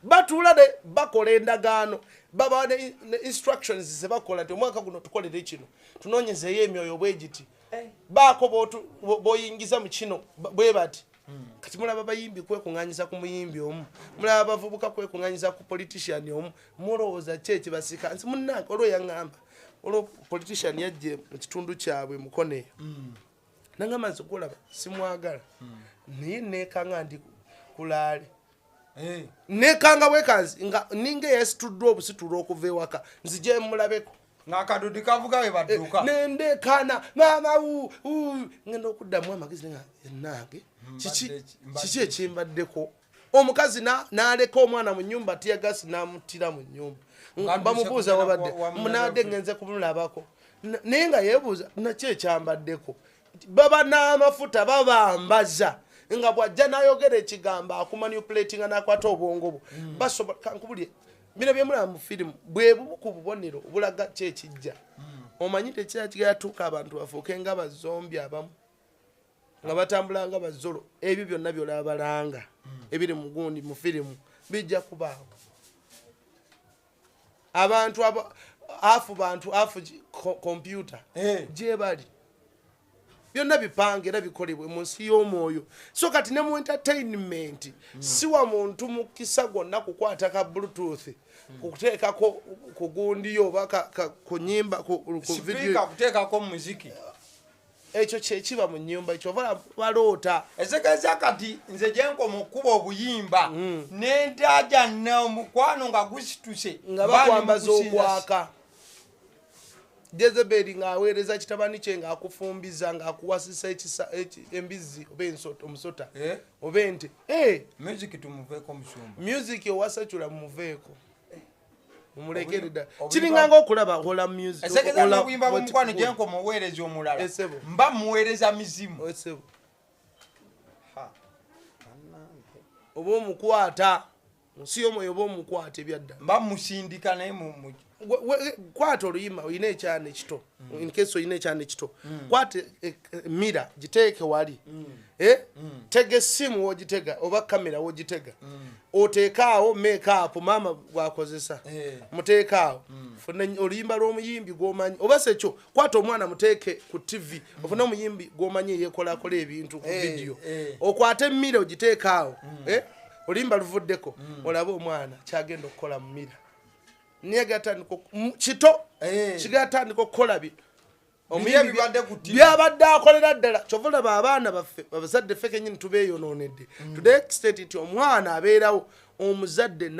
batuula ne bakola endagaano, baba ne instructions zebakola nti omwaka guno tukolere kino, tunoonyezeeyo emyoyo bwe giti, baako boyingiza mu kino bwe bati. Kati mulaba bayimbi kwekuŋŋanyiza ku muyimbi omu, mulaba bavubuka kwekuŋŋanyiza ku politician omu. Mulowooza ki ekibasika? Nsi munnange olwo yaŋŋamba, olwo politician yajje mu kitundu kyabwe Mukono eyo, nangamba, "Nze gwolaba simwagala, naye neekanga ndi kulaale." Nekanga bwekanzi nga ninga eyasituddwa obusitulwa okuva ewaka, nzije mulabeko. Ng'akadodi kavuga we badduka. Nendekana maama wu ngenda okuddamu amagezi nga nange kiki ekimbaddeko. Omukazi n'aleka omwana mu nnyumba, teargas n'amuttira mu nnyumba. Bamubuuza wabadde munadde ngenze kumulabako, naye nga yeebuuza naki ekyambaddeko. Baba n'amafuta babambaza nga bw'ajja n'ayogera ekigambo akumanipulatinga n'akwata obwongo bwo. Basobola kankubulye bino byemulaba mu firimu bwe bumu ku bubonero obulaga ki ekijja. Omanyi tekira kigatuuka abantu bafuuke nga bazombi, abamu nga batambula nga bazolo. Ebyo byonna byolabalanga ebiri mu gundi mu firimu bijja kubaawo. Abantu half bantu half kompyuta gye bali byonna bipange era bikolebwe mu nsi y'omwoyo. So kati ne mu entertainment siwa muntu mukisa gwonna kukwata ka Bluetooth kuteekako ku gundiyo oba ku nyimba ku video. Sipiika kuteekako muziki. Ekyo kyekiba mu nnyumba ekyo oba baloota. Esekeeza kati nze gyenkoma okuba obuyimba nentaja omukwano nga gusituse nga bakwambaza okwaka. Jezeberi ng'aweereza kitabani kye ng'akufumbiza ng'akuwasisa embizzi oba omusota oba ente. Music tumuveeko musumba. Music owasacula mumuveeko, mumulekere ddala. Kiringanga okulaba hola music. Esekeeza n'obuyimba bw'omukwano gyenkoma oweereza omulala mba muweereza mizimu. Esebo oba omukwata nsi y'omwoyo oba omukwata ebyadda mba musindika naye kwata oluyimba olina ekyana ekito, in case olina ekyana ekito, kwata mira giteeke wali, tega essimu wogitega oba kamera wogitega, oteeke awo makeup maama gwakozesa, muteeke awo, funa oluyimba lw'omuyimbi gwomanyi oba sekyo kwata omwana muteeke ku TV ofune omuyimbi gwomanyi eyeekolakola ebintu ku vidiyo, okwate emmira ogiteeke awo, oluyimba luvuddeko, olabe omwana kyagenda okukola mu mira. Niye gatandika kito kigatandika okukola byabadde akolera ddala. Kyova olaba abaana baffe abazadde ffe kenyini tubeeyonoonedde to the extent nti omwana abeerawo omuzadde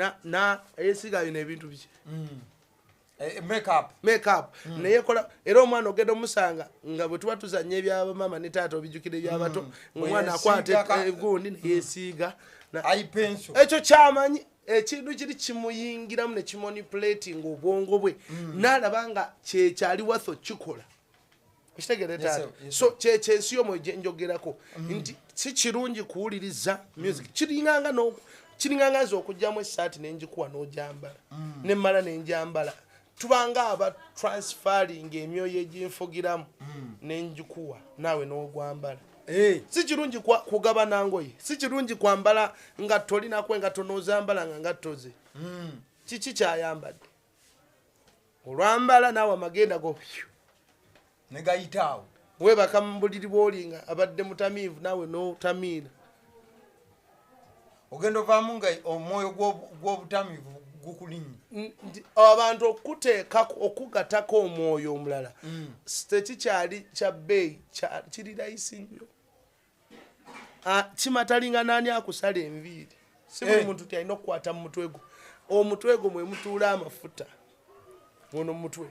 yeesiga bino ebintu bye makeup makeup neyekola. Era omwana ogenda omusanga nga bwe tuba tuzanya ebyabamaama ne taata obijjukira ebyabato, omwana akwata egundi neyeesiiga ekyo kyamanyi ekintu kiri kimuyingiramu ne kimanipulating obwongo bwe n'alaba nga kyekyali watho kikola. Okitegeere taata? So kyekyensi y'omwoyo gye njogerako nti si kirungi kuwuliriza music. Kiringanga nze okugyamu essaati nenjikuwa n'ojambala nemmala nenjambala, tubanga aba transferring emyoyo eginfugiramu nenjikuwa naawe n'ogwambala. Si kirungi kugabana ngoye, si kirungi kwambala nga tolinako engatto n'ozambala nga ngatto ze. Kiki kyayambadde olwambala naawe amagenda go negayitaawo. Weebaka mu buliri bwoli nga abadde mutamiivu naawe n'otamiira. Ogenda ovaamu nga omwoyo gw'obutamiivu gukulinnya. Abantu okuteekako okugatako omwoyo omulala tekikyali kya bbeeyi, kiri layisi nnyo. Kimatalinga naani akusala enviiri, si buli muntu ti alina okukwata mu mutwe gwo. Omutwe gwo mwe mutuula amafuta, muno mutwe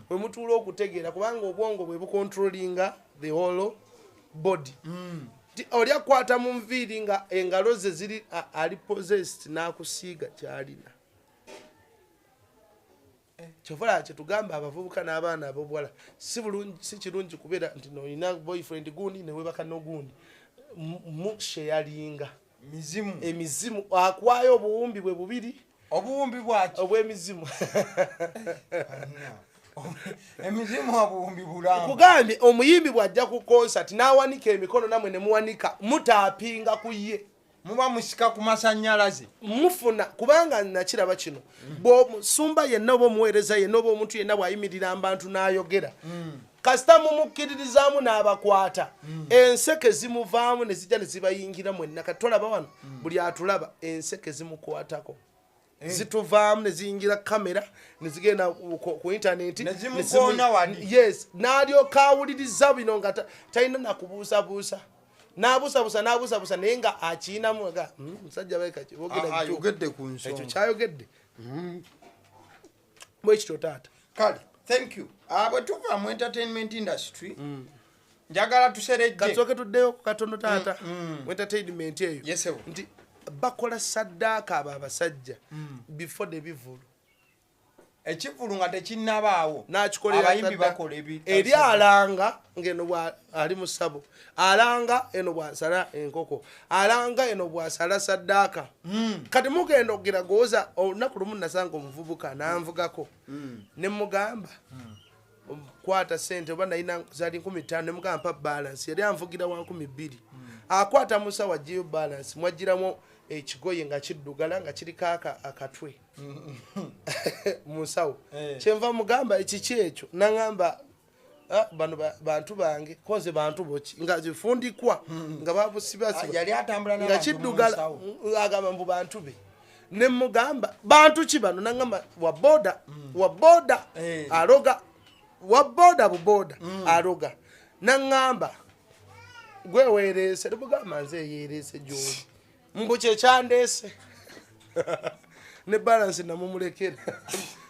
mwe mutuula okutegeera, kubanga obwongo bwe bucontrollinga the whole body. Oli akwata mu nviiri nga engalo ze ziri ali possessed n'akusiiga kyalina. Kyova kyetugamba abavubuka n'abaana ab'obuwala si kirungi kubeera nti nolina boyfriend gundi newebaka n'ogundi musharinga mizimu. Emizimu akwayo obuwumbi bwe bubiri. Obuwumbi bwaki? Obw'emizimu. Emizimu obuwumbi bulamba. Kugambye omuyimbi bw'ajja ku concert n'awanika emikono namwe ne muwanika, mutaapinga ku ye. Muba musika ku masanyalaze. Mufuna kubanga nakiraba kino, bw'omusumba yenna oba omuweereza yenna oba omuntu yenna bw'ayimirira abantu n'ayogera, kasita mumukkiririzaamu n'abakwata, enseke zimuvaamu ne zijja ne zibayingira mwenna. Kati tolaba wano buli atulaba enseke zimukwatako, zituvaamu ne ziyingira kamera ne zigenda ku intaneti. Ne zimukoona wali. Yes, n'alyoka awuliriza bino nga talina nakubuusabuusa, n'abuusabuusa n'abuusabuusa naye nga akiyinamu nga musajja ayogedde ku nsonga. Ekyo kyayogedde bwekityo taata. Kale. Thank you. Bwe tuva mu entertainment industry, njagala tuserejje. Kasooke tuddeyo ku katono, taata, mu entertainment eyo. Yes, sir. Nti bakola saddaaka abo abasajja before the bivulu. Ekivulu nga tekinnabaawo, Nakikolera abayimbi saddaaka. bakola ebi Eri alanga ngeno bwa ali mu ssabo, alanga eno bwasala enkoko, alanga eno bwasala saddaaka. Kati mugenda okugira goza olunaku lumu nasanga omuvubuka nanvugako, ne mugamba kwata sente, oba nalina zali 5,000, nemugamba mpa balance. Yali anvugira wa 2,000. Akwata musawo, aggyeyo balance, mwagiramu ekigoye nga kiddugala nga kiriko akatwe mu nsawo. Kyenva mugamba, ekiki ekyo? Naŋamba, "Ah, bano bantu bange." Koze bantu boki nga zifundikwa nga babusibasiba. Ah, yali atambula Nga n'abantu mu kiddugala. nsawo. Agamba mbu bantu be. Ne mugamba, bantu ki bano? Naŋamba wa boda, wa boda. Aloga wa boda, buboda aloga. Naŋŋamba, gwe weereese? Nemugamba, nze eyeereese gyoli, mbu kyekyandeese. Ne balance namumulekera,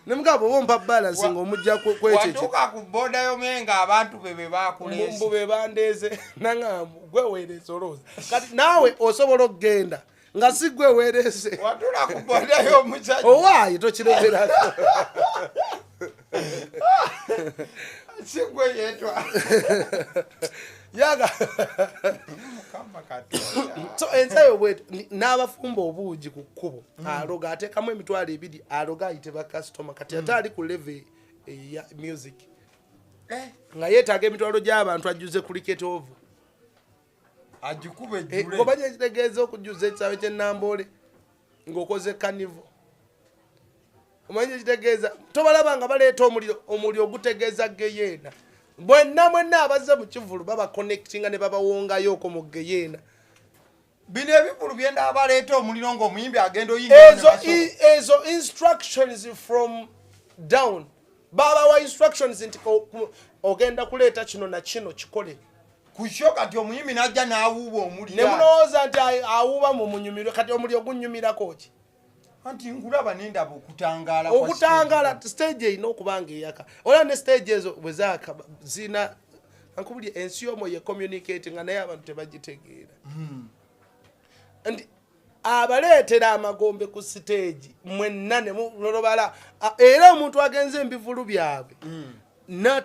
nemugamba, oba ompa balance ng'omujja kwekyo. Watuuka ku boda y'omwenga, abantu be be bakuleese. Mbu be bandeeze. Naŋŋamba, gwe weereese? Olowooza kati naawe osobola okugenda nga si gwe weereese? Watuula ku boda y'omusajja. Owaaye tokiremerako. Si gwe yeetwa. Yaga. Mukama Katonda. So ensayo bwetu n'abafumba obuugi ku kkubo, aloga ateekamu 20,000, aloga ayite bakasitoma. Kati ate ali ku level eya music, nga yeetaaga emitwalo gy'abantu ajjuze cricket oval. Agikuba ejjule. Oba kyekitegeeza okujjuza ekisaawe ky'ennamboole ng'okoze carnival, omanyi ekitegeeza? Tobalaba nga baleeta omuliro? Omuliro gutegeeza geyeena. Bwenna mwenna abazze mu kivulu baba connectinga ne babawongayooko mu geyeena. Bino ebivulu byenda baleeta omuliro ng'omuyimbi agenda oyingira Ezo ezo instructions from down. Babawa instructions nti ogenda kuleeta kino na kino, kikole. Ku kyo kati omuyimbi n'ajja n'awuuba Ne omuliro. mulowooza nti awuuba mu munyumirwe. Kati omuliro gunyumirako ki? Anti nkulaba nendaba okutangaala kwa Okutangaala. stage. Stage erina okuba nga eyaka. Olaba ne stage ezo bwe zaaka zina ankubuli ensi y'omwo ye communicate nga naye abantu tebagitegeera nti abaleetera amagombe ku stage mwenna ne mulolobala. Era omuntu agenze embivulu byabwe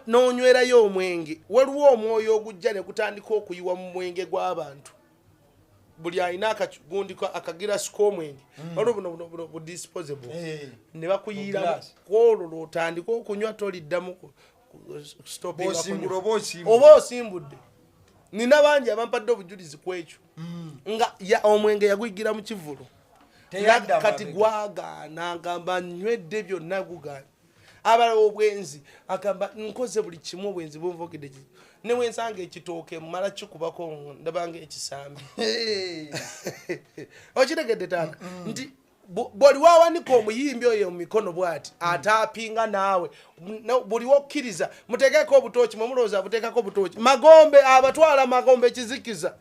n'onywerayo omwenge, waliwo omwoyo ogujja ne gutandika okuyiwa mu mwenge gw'abantu. Buli alina akagundi akagirasi k'omwenge, waliwo buno bu disposable, ne bakuyiiramu. Mu glass. Kwolwo lwotandika okunywa, toliddamu stoppinga Bw'osimbula kunywa. oba osimbudde. Oba osimbudde. Nina bangi abampadde obujulizi ku ekyo, nga omwenge yaguyigira mu kivulu. Teyadda Kati mabega. gwagaana, agamba nywedde byonna, gugaana. Abalala obwenzi, agamba nkoze buli kimu, obwenzi bunvugidde ki, ne wensanga ekitooke mala kikubako ndabanga ekisambi. Okitegedde taata, nti bw'oli wawanika omuyimbi oyo mu mikono bw'ati ataapinga naawe buli wokkiriza muteekeko obutooki. Mwemulowooza buteekako obutooki, magombe abatwala magombe ekizikiza.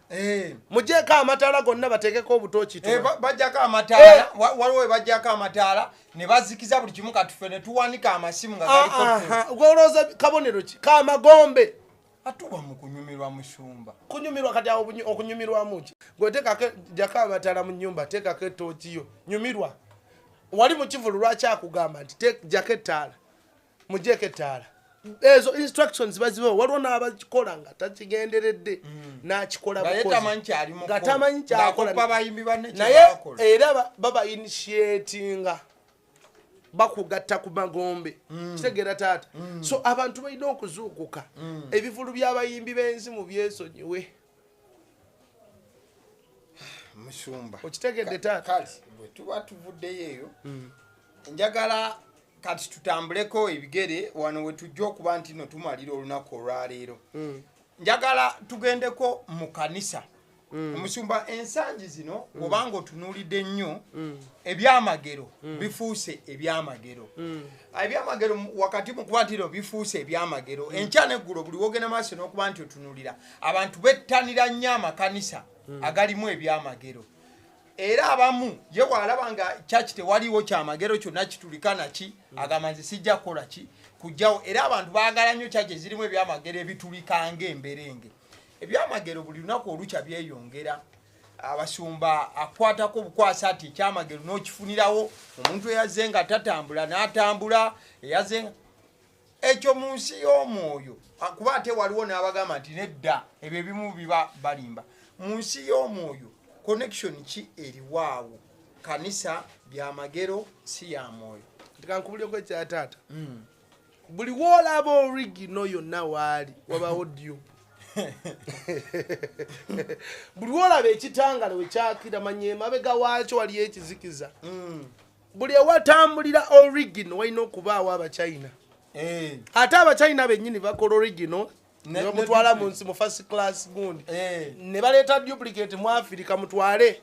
Mugyeko amataala gonna, bateekeko obutooki. Bajjako amataala, waliwo we bajjako amataala ne bazikiza buli kimu. Kati ffe ne tuwanika amasimu nga galiko. Golowooza kabonero ki kamagombe? Atuba mu kunyumirwa, musumba. Kunyumirwa kati awo okunyumirwamu ki? Gwetekako, jjako amataala mu nyumba, teekako etooki yo, nyumirwa. Wali mu kivulu lwaki akugamba nti jjako ettaala, mugyeko ettaala? Ezo instructions bazibawo. Waliwo n'abakikola nga takigenderedde, n'akikola Nga ye bukozi. tamanyi kyali mu Nga kukola. tamanyi kyakola. Ng'akoppa bayimbi banne kye Naye bakola. era baba initiatinga, bakugatta ku magombe. Kitegeera taata? So abantu balina okuzuukuka. Ebivulu by'abayimbi b'ensi mu byesonyiwe. Musumba. Okitegedde taata? Kale bwe tuba tuvuddeyo eyo, njagala kati tutambuleko ebigere wano we tujja okuba nti no tumalira olunaku olwaleero. Njagala tugendeko mu kanisa. Omusumba, ensangi zino obanga otunuulidde nnyo, ebyamagero bifuuse ebyamagero. Ebyamagero wakati mu kuba nti no bifuuse ebyamagero, enkya neggulo buli wogenda maaso n'okuba nti otunuulira abantu bettanira nnyo amakanisa agalimu ebyamagero. Era abamu ye bw'alaba nga church tewaliwo kyamagero kyonna kitulika naki, agamba nze sijja kukola ki kujjawo. Era abantu baagala nnyo church ezirimu ebyamagero ebitulika ng'emberenge. Ebyamagero buli lunaku olukya byeyongera. Abasumba akwatako obukwasa ati ekyamagero n'okifunirawo omuntu eyazze nga tatambula n'atambula, eyazze nga ekyo mu nsi y'omwoyo. Kuba ate waliwo n'abagamba nti nedda, ebyo ebimu biba balimba. Mu nsi y'omwoyo connection ki eriwaawo? Kanisa byamagero si ya mwoyo. Nti ekya taata, buli woolaba original yonna waali wabawo dupe. Buli woolaba ekitangala wekyakira, manya emabega waakyo waliyo ekizikiza. Buli ewatambulira original walina okubaawo Abachina. Ate Abachina bennyini bakola original ne bamutwala mu nsi mu first class gundi, ne baleeta duplicate mu Afirika, mutwale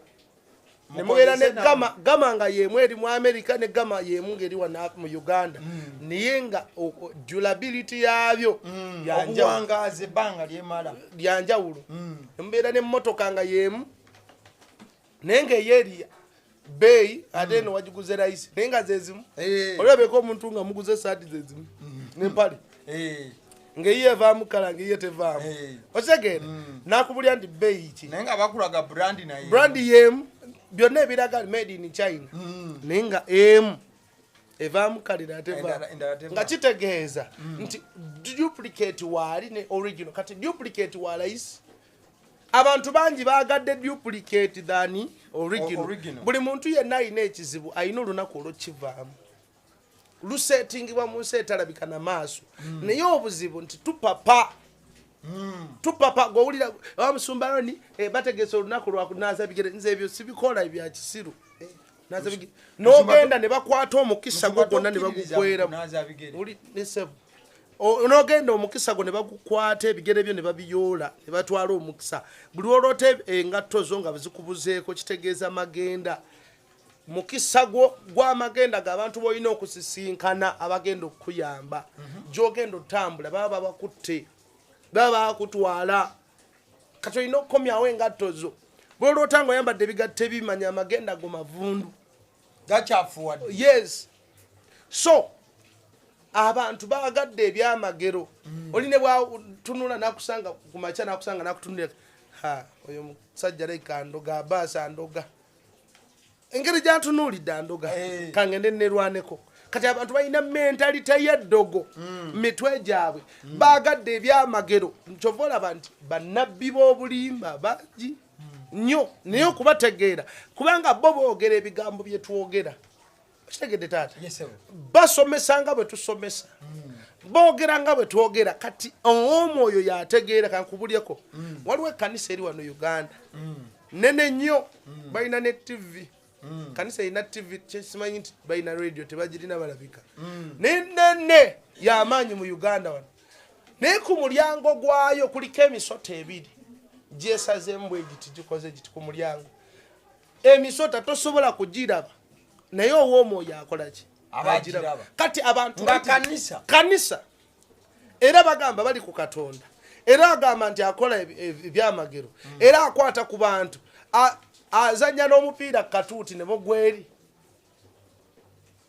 ne mubeera ne gama gama nga yemu eri mu America ne gama yemu ng'eri wano mu Uganda, naye nga durability yaabyo yanjawulo. Obuwangaazi ebbanga lyemala. Lyanjawulo. Ne mubeera n'emmotoka nga yemu, naye ng'eyeeri bbeeyi ate eno wagiguze layisi, naye nga zezimu. Olabeko omuntu nga muguze esaati zezimu n'empale, ng'eyiyo evaamu kala, ng'eyiyo tevaamu. Okitegeera? Nakubulya nti bbeeyi ki? Naye nga bakulaga brand naye. Brand yemu, byonna ebiraga made in China, naye nga emu evaamu kalira ate evaamu. Endala tevaamu. Nga kitegeeza nti duplicate waali ne original. Kati duplicate wa layisi, abantu bangi baagadde duplicate than original. Original. Buli muntu yenna alina ekizibu alina olunaku olwokivaamu, lusetingibwa mu nsi etalabika na maaso. Naye obuzibu nti tupapa, tupapa. Gwowulira wamusumba Roni, bategese olunaku lwakunaaza bigere. Nze ebyo sibikola, ebya kisiru. Naaza bigere, n'ogenda ne bakwata omukisa gwo gwonna ne bagukwera. Kunaaza bigere. Oli ne sebo. N'ogenda omukisa gwo ne bagukwata, ebigere byo ne babiyoola ne batwala omukisa. Buli lwoloota engatto zo nga zikubuzeeko, kitegeeza magenda, mukisa gwo gw'amagenda g'abantu b'olina okusisinkana abagenda okukuyamba. Gy'ogenda otambula baba babakutte, baba bakutwala. Kati olina okukomyawo engatto zo. Bwoloota nga oyambadde ebigatto ebimanya, amagenda go mavundu. Gakyafuwadde. Yes, so abantu bagadde ebyamagero. Oli ne bwatunula nakusanga ku makya, nakusanga nakutunulira, ha, oyo musajja leka andoga, abaasa andoga, engeri gyatunuulidde andoga. Kangende nerwaneko. Kati abantu balina mentality y'eddogo mitwe gyabwe, bagadde ebyamagero. Kyova olaba nti bannabbi b'obulimba bangi nnyo, naye okubategeera, kubanga bo boogera ebigambo bye twogera. Okitegedde taata? Yes, sir. Basomesa nga bwe tusomesa, boogera nga bwe twogera. Kati ow'omwoyo yategeera. Kankubulyeko, waliwo ekkanisa eri wano Uganda nene nnyo, balina ne TV. Kanisa erina TV, kyesimanyi nti balina radio, tebagirina balabika, naye nene yamaanyi mu Uganda wano. Naye ku mulyango gwayo kuliko emisota ebiri gyesazeemu bwe giti, gikoze giti ku mulyango. Emisota tosobola kugiraba, naye ow'omwoyo akola ki? Aba agiraba. Kati abantu Nga kanisa. Kanisa, era bagamba bali ku Katonda, era agamba nti akola ebyamagero, era akwata ku bantu. Azanya n'omupiira katuuti ne bogweri,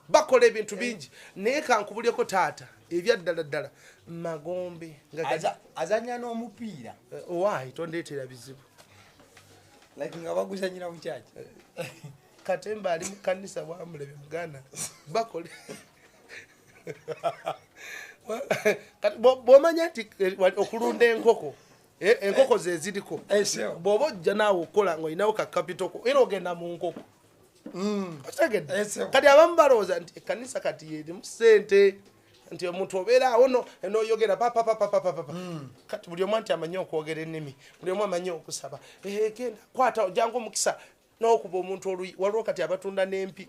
bakola ebintu bingi. Naye kankubulyeko taata, ebyaddala ddala magombe nga Azanya n'omupiira? Owaayi, tondeetera bizibu. Like nga baguzanyira mu kyaki? Katemba ali mu kanisa bwamulebe muganda bakole. Kati bw'omanya nti okulunda enkoko, enkoko ze ziriko, bw'oba ojja naawe okukola ng'olinawo ka capital ko, era ogenda mu nkoko. Okitegedde? Sebo. Kati abamu balowooza nti ekkanisa kati yerimu ssente, nti omuntu obeera awo noyogera papapapapapa. Kati buli omu anti amanyi okwogera ennimi, buli omu amanyi okusaba. Genda kwata jangu omukisa n'okuba omuntu oluyi. Waliwo kati abatunda n'empi,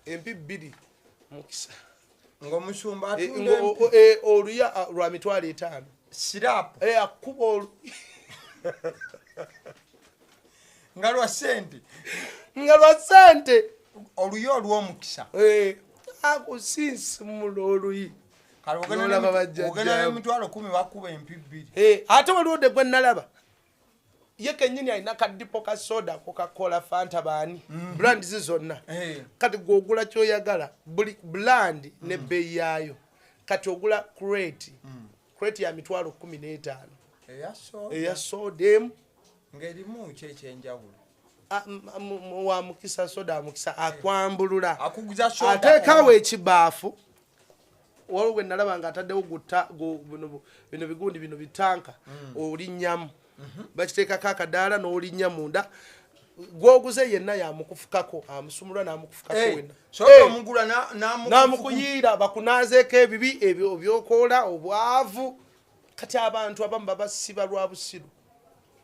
empi bbiri mukisa. Ng'omusumba atunda empi. Oluya lwa 50,000. Sirapu. Akuba olu Nga lwa ssente. Nga lwa ssente. Oluyi olw'omukisa. Akusinsimula oluyi. Kale N'olaba bajjajjaawe. ogenda n'emitwalo 10, bakuba empi bbiri. Ate waliwo de gwe nalaba. Ye kennyini alina kadipo ka soda, Coca-Cola, Fanta, baani, brands zonna. Kati gwogula kyoyagala, buli brand nebbeeyi yaayo. Kati ogula crate, crate ya 150,000 eya soda. Eya soda emu. Ng'erimu ki ekyenjawulo? Wa mukisa, soda mukisa akwambulula. Akuguza soda. Ateekawo ekibaafu. Waliwo gwe nalaba nga ataddewo bino bigundi bino bitanka, olinnyamu, bakiteekako akadaala n'olinnya munda. Gwoguze yenna yamukufukako, amusumulwa n'amukufukako wenna. Soda Eh, omugula n'amukuyiira, bakunaazeeko ebibi ebyo byokoola, obwavu. Kati abantu abamu babasiba lwa busiru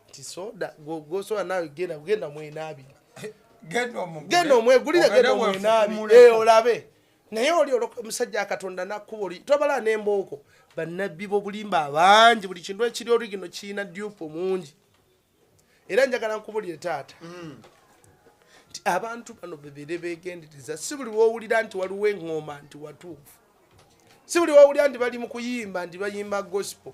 nti soda gwosobola naawe, genda, genda mwenaabire. Genda omugule. Genda omwegulire. Ogende Genda omwenaabi. weefukumuleko. Eh, olabe naye oli omusajja akatonda nakkuba oli tobala n'embooko. Bannabbi b'obulimba abangi, buli kintu ekiri origino kirina dupe mungi. Era njagala nkubulire taata nti abantu bano bebeere begendereza. Si buli woowulira nti waliwo eŋŋoma nti watuufu, si buli woowulira nti bali mu kuyimba nti bayimba gospel.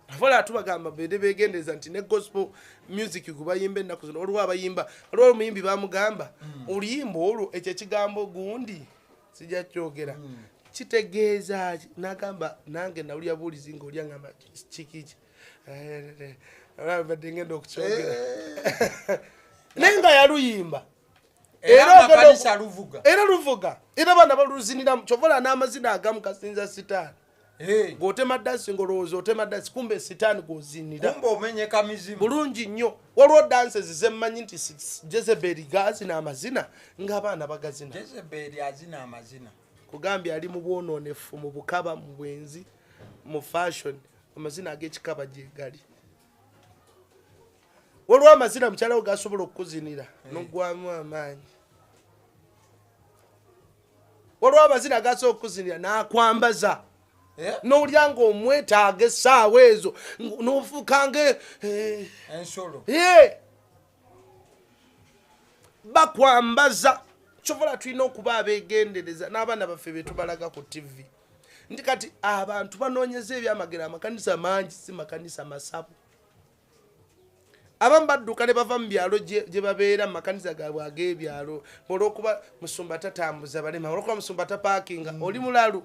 Afola tubagamba beere begendereza nti ne gospel music gwe bayimba ennaku zino, waliwo abayimba, waliwo omuyimbi bamugamba oluyimba olwo ekyo ekigambo gundi sijja kyogera, kitegeeza ki? Nagamba nange nawulira buulizi ngaoli agamba kikiki, badde ngenda okukyogera, naye nga yaluyimba. Era Era ogenda amakanisa luvuga. Era luvuga, era abaana baluziniramu. Kyovola n'amazina agamu kasinza sitaani. Ng'otema dansi ng'olowooza otema dansi, kumbe sitaani gw'ozinira. Kumbe omenyeka mizimu. Bulungi nnyo. Waliwo dances zemmanyi nti Jezeberi gazina amazina ng'abaana bagazina. Jezeberi azina amazina. Kugambye ali mu bwonoonefu, mu bukaba, mu bwenzi, mu fashion, amazina ag'ekikaba gye gali. Waliwo amazina mukyalawo gasobola okukuzinira n'oggwamu amaanyi. Waliwo amazina gasobola okukuzinira n'akwambaza n'owulira ng'omwetaaga essaawa ezo, n'ofuuka nga Ensolo. Ye bakwambaza. Kyovola tulina okuba abegendereza n'abaana baffe betubalaga ku TV nti kati abantu banoonyeza ebyamagero. Amakanisa mangi si makanisa masabu. Abamu badduka ne bava mu byalo gye babeera mu makanisa gaabwe ag'ebyalo olwokuba musumba tatambuza balema, olwokuba musumba tapaakinga. Oli mulalu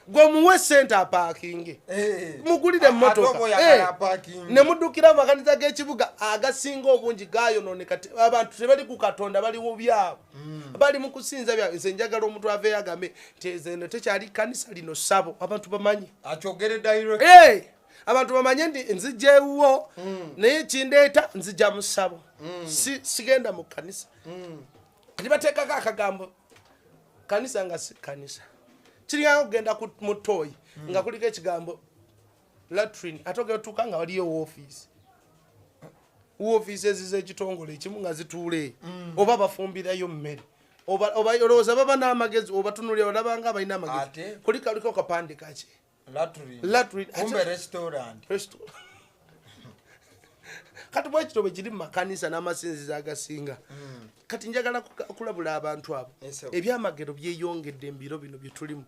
gwe, muwe sente apaakinge, mugulire Ate oba emmotoka. oyagala Eh, apaakinge. Ne muddukira mu makanisa g'ekibuga agasinga obungi gayonooneka. Abantu tebali ku Katonda, bali mu byabwe, bali mu kusinza byabwe. Nze njagala omuntu aveeyo agambe nti "Nze eno tekyali kanisa, lino ssabo." Abantu bamanye. Akyogere direct. Eh, abantu bamanye nti nzija ewuwo, naye kindeeta nzija mu ssabo. Sigenda mu kanisa. Kati bateekako akagambo kanisa nga si kanisa. Kiringanga okugenda mu toilet nga kuliko ekigambo latrine, ate ogenda otuuka nga waliyo woofiisi, woofiisi ez'ekitongole ekimu nga zituula eyo, oba bafumbirayo mmere, oba olowooza baba n'amagezi? Obatunulira olabanga abalina amagezi. Ate? Kuliko aliko kapande kaki? Latrine. Latrine. Kumbe restaurant. Kati bwekito bwe kiri mu makanisa n'amasinzizo agasinga. Kati njagala kulabula abantu abo. Yes, sir. Ebyamagero byeyongedde mu biro bino bye tulimu,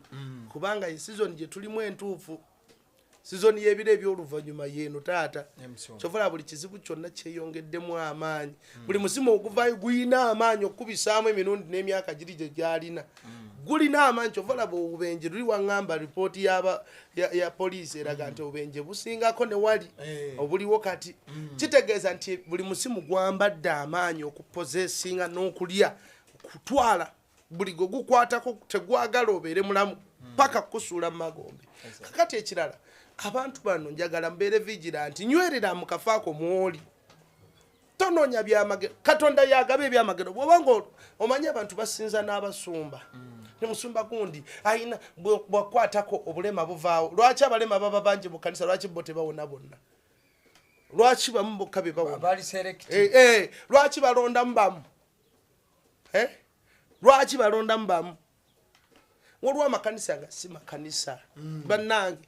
kubanga esizoni gye tulimu entuufu, sizoni y'ebiro eby'oluvannyuma yeeno taata. Emusonga. Kyovola buli kizibu kyonna kyeyongeddemu amaanyi, buli musimu oguvaayo gulina amaanyi okukubisaamu emirundi n'emyaka giri gye gyalina, gulina amaanyi. Kyovola obubenje luli waŋŋamba ripooti ya poliisi eraga nti obubenje busingako ne wali obuliwo kati. Kitegeeza nti buli musimu gwambadde amaanyi okupossessinga n'okulya, okutwala buli gwe gukwatako. Tegwagala obeere mulamu paka kukusuula mu magombe. Kakati ekirala, abantu bano njagala mbeere vigilant. Nywerera mu kafaako mwoli, tonoonya byamagero. Katonda yagaba ebyamagero. Bwobanga omanyi abantu basinza n'abasumba, ne musumba gundi ayina bwakwatako obulema buvaawo. Lwaki abalema baba bangi mu kanisa? Lwaki bo tebawona bonna? Lwaki bamu bokka be bawona? Bali selective. Lwaki balondamu bamu? Lwaki balondamu bamu? Waliwo amakanisa nga si makanisa. Bannange,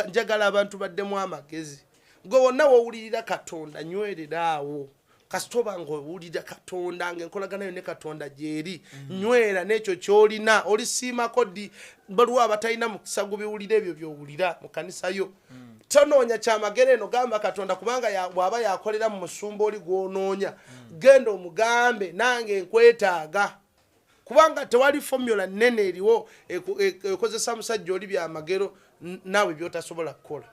njagala abantu baddemu amagezi. Gwe wonna wowulirira Katonda, nywerera awo. Kasita oba ng'owulira Katonda, ng'enkolagana yo ne Katonda gyeri, nywera n'ekyo ky'olina, olisiimako ddi. Baliwo abatalina mukisa gubiwulira ebyo by'owulira mu kanisa yo. Tonoonya kyamagero eno, gamba Katonda, kubanga bw'aba yakolera mu musumba oli gw'onoonya, genda omugambe nange nkwetaaga, kubanga tewali formula nnene eriwo ekozesa musajja oli byamagero naawe byotasobola kukola.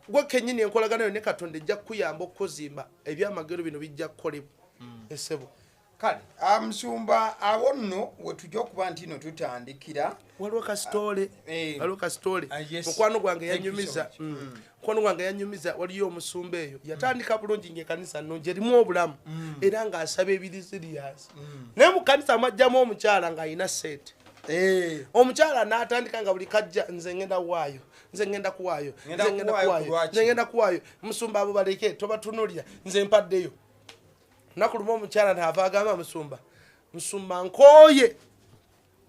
Gwe kennyini enkolagana yo ne Katonda ejja kukuyamba okukuzimba, ebyamagero bino bijja kukolebwa, esebo. Kale musumba, awo nno wetujja okuba nti no tutandikira. Waliwo kasitole, waliwo kasitole. Mukwano gwange yanyumiza, mukwano gwange yanyumiza, waliyo omusumba eyo yatandika bulungi ngaekanisa nnungi erimu obulamu, era ng'asaba ebiri serious, naye mu kanisa mwajjamu omukyala ng'alina sente. Omukyala n'atandika nga buli kajja, nze ngenda waayo, nze ngenda kuwaayo, nze ngenda kuwaayo, nze ngenda kuwaayo. Musumba, abo baleke, tobatunulira, nze mpaddeyo. Lunaku lumu omukyala naava agamba musumba, musumba nkooye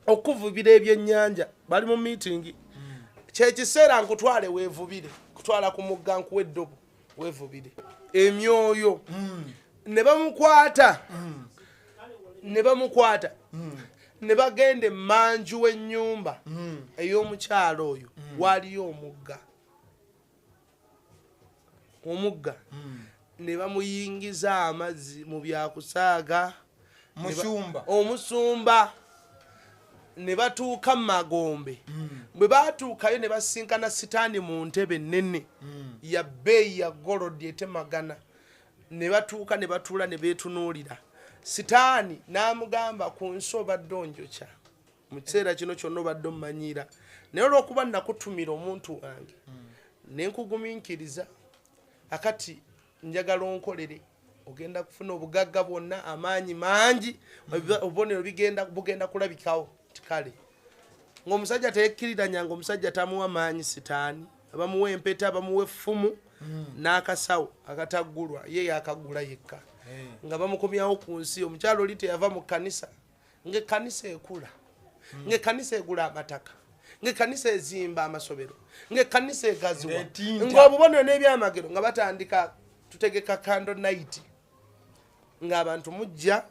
okuvubira ebyennyanja. Bali mu miitingi, kyekiseera nkutwale weevubire, kutwala ku mugga, nkuwa eddobo weevubire emyoyo. Ne bamukwata, ne bamukwata, ne bagenda emmanju w'ennyumba ey'omukyalo oyo. Waliyo omugga, omugga, ne bamuyingiza amazzi mu byakusaaga. Musumba? Omusumba. Ne batuuka mu magombe. Bwe batuukayo ne basinkana Sitaani mu ntebe ennene ya bbeeyi ya golodi etemagana. Ne batuuka ne batuula ne beetunuulira. Sitaani n'amugamba, ku nsi obadde onjokya, mu kiseera kino kyonna obadde ommanyiira, naye olw'okuba nakutumira omuntu wange ne nkugumiikiriza, akati njagala onkolere, ogenda kufuna obugagga bwonna, amaanyi mangi, obubonero bugenda kulabikawo. Kale ng'omusajja teyekkiriranya, ng'omusajja tamuwa maanyi Sitaani, bamuwa empeta, bamuwa effumu n'akasawo akataggulwa, ye yakagula yekka, nga bamukomyawo ku nsi. Omukyalo oli teyava mu kkanisa, ng'ekkanisa ekula, ng'ekkanisa egula amataka, ng'ekkanisa ezimba amasomero, ng'ekkanisa egaziwa, ng'obubonero n'ebyamagero, nga batandika tutegeka candle night, ng'abantu mujja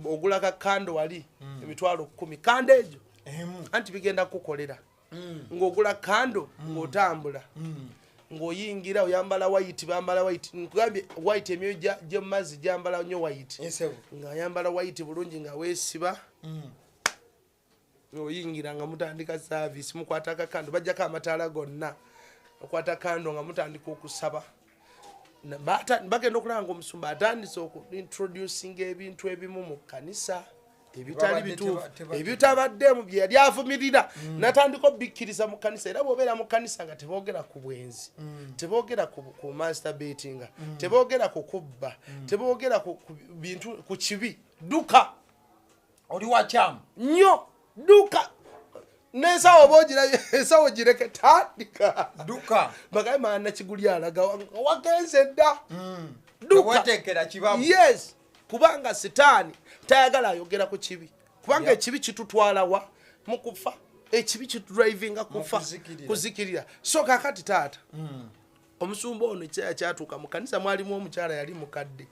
ogula ka candle wali 10,000, candle egyo anti bigenda kukukolera, ng'ogula candle, ng'otambula, ng'oyingira oyambala white, bambala white, nkugambye white, emyoyo gy'emumazzi gyambala nnyo white, ng'ayambala white bulungi, nga weesiba, oyingira nga mutandika service, mukwata akacandle, bajjako amataala gonna, okwata candle nga mutandika okusaba. Bagenda okulaba nga omusumba atandise okuintroducinga ebintu ebimu mu kkanisa ebitali bituufu, ebitabaddemu bye yali avumirira, natandika obikkiriza mu kkanisa. Era bw'obeera mu kkanisa nga teboogera ku bwenzi, teboogera ku masturbatinga, teboogera ku kubba, teboogera ku bintu ku kibi, dduka. Oli wakyamu. Nnyo, dduka n'ensawo oba ogira ensawo gireke, tandika. Dduka. Bagaye maana kiguli alaga wagenze dda. Dduka. Weteekera kibabu. Yes, kubanga Sitaani tayagala ayogera ku kibi, kubanga ekibi kitutwala wa? Mu kufa. Ekibi kitudrivinga kufa. Kuzikirira. Kuzikirira. So kakati taata, omusumba ono ekiseera kyatuuka mu kanisa mwalimu omukyala yali mukadde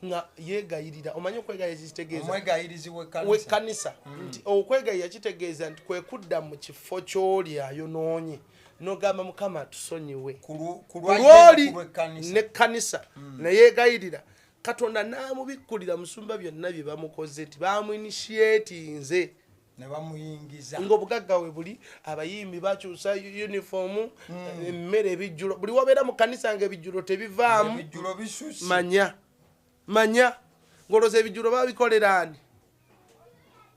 nga yeegayirira. Omanyi okwegayirira kitegeeza? Omwegayirizi w'ekkanisa. Wekkanisa, nti okwegayirira kitegeeza nti kwe kudda mu kifo ky'oli ayonoonye nogamba, Mukama tusonyiwe Ku ku lwoli lwekkanisa. Nekkanisa neyeegayirira Katonda n'amubikkulira musumba byonna bye bamukoze, nti bamuinishiatinze Ne bamuyingiza. Ng'obugagga we buli, abayimbi bakyusa uniform, emmere, ebijjulo, buli wabeera mu kanisa nga ebijjulo tebivaamu. Ebijjulo bisusse. Manya, manya ng'olowooza ebijjulo babikolera ani?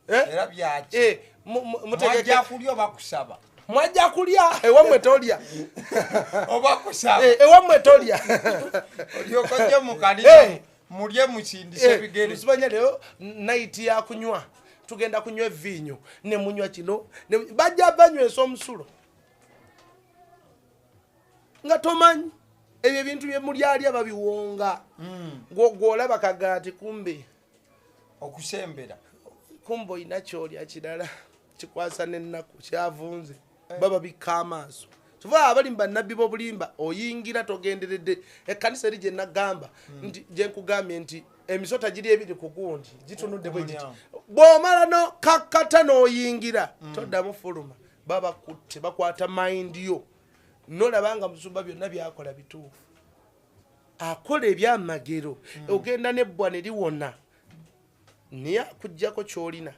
Eh? Era byaki? Eh, mutegeke. Mwajja kulya oba kusaba? Mwajja kulya, ewammwe tolya. Oba kusaba? Eh, ewammwe tolya. Olyoka ojje mu kanisa mulye musindise ebigere. Musimanya leero night yakunywa, tugenda kunywa eviinyo ne munywa kino, bajja banywesa omusulo nga tomanyi ebyo ebintu byemulyalya babiwonga. Gwolaba kagaati kumbe okusembera. Kumbe olina kyolya kirala kikwasa n'ennaku kyavunze, baba bikka amaaso. Tuva abali mu bannabbi b'obulimba, oyingira togenderedde. Ekkanisa eri gye nagamba nti, gye nkugambye nti emisota giri ebiri ku gundi gitunudde bwe giti, bw'omala no kakkata n'oyingira, toddamu fuluma. Baba bakutte, bakwata mind yo, nolaba nga musumba byonna byakola bituufu, akola ebyamagero, ogenda nebbwa ne liwona, naye akugjako kyolina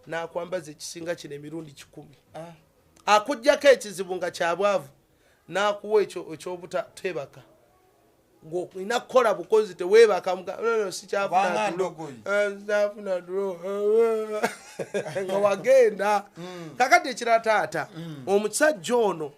n'akwambaza ekisinga kino emirundi 100. Akugjako ekizibu nga kyabwavu n'akuwa ekyo ekyobutateebaka, ng'olina kukola bukozi, teweebaka. No, sikyafuna Obanga tulo. ndogoyi. Sikyafuna tulo nga wagenda. Kakati ekirala taata, omusajja ono,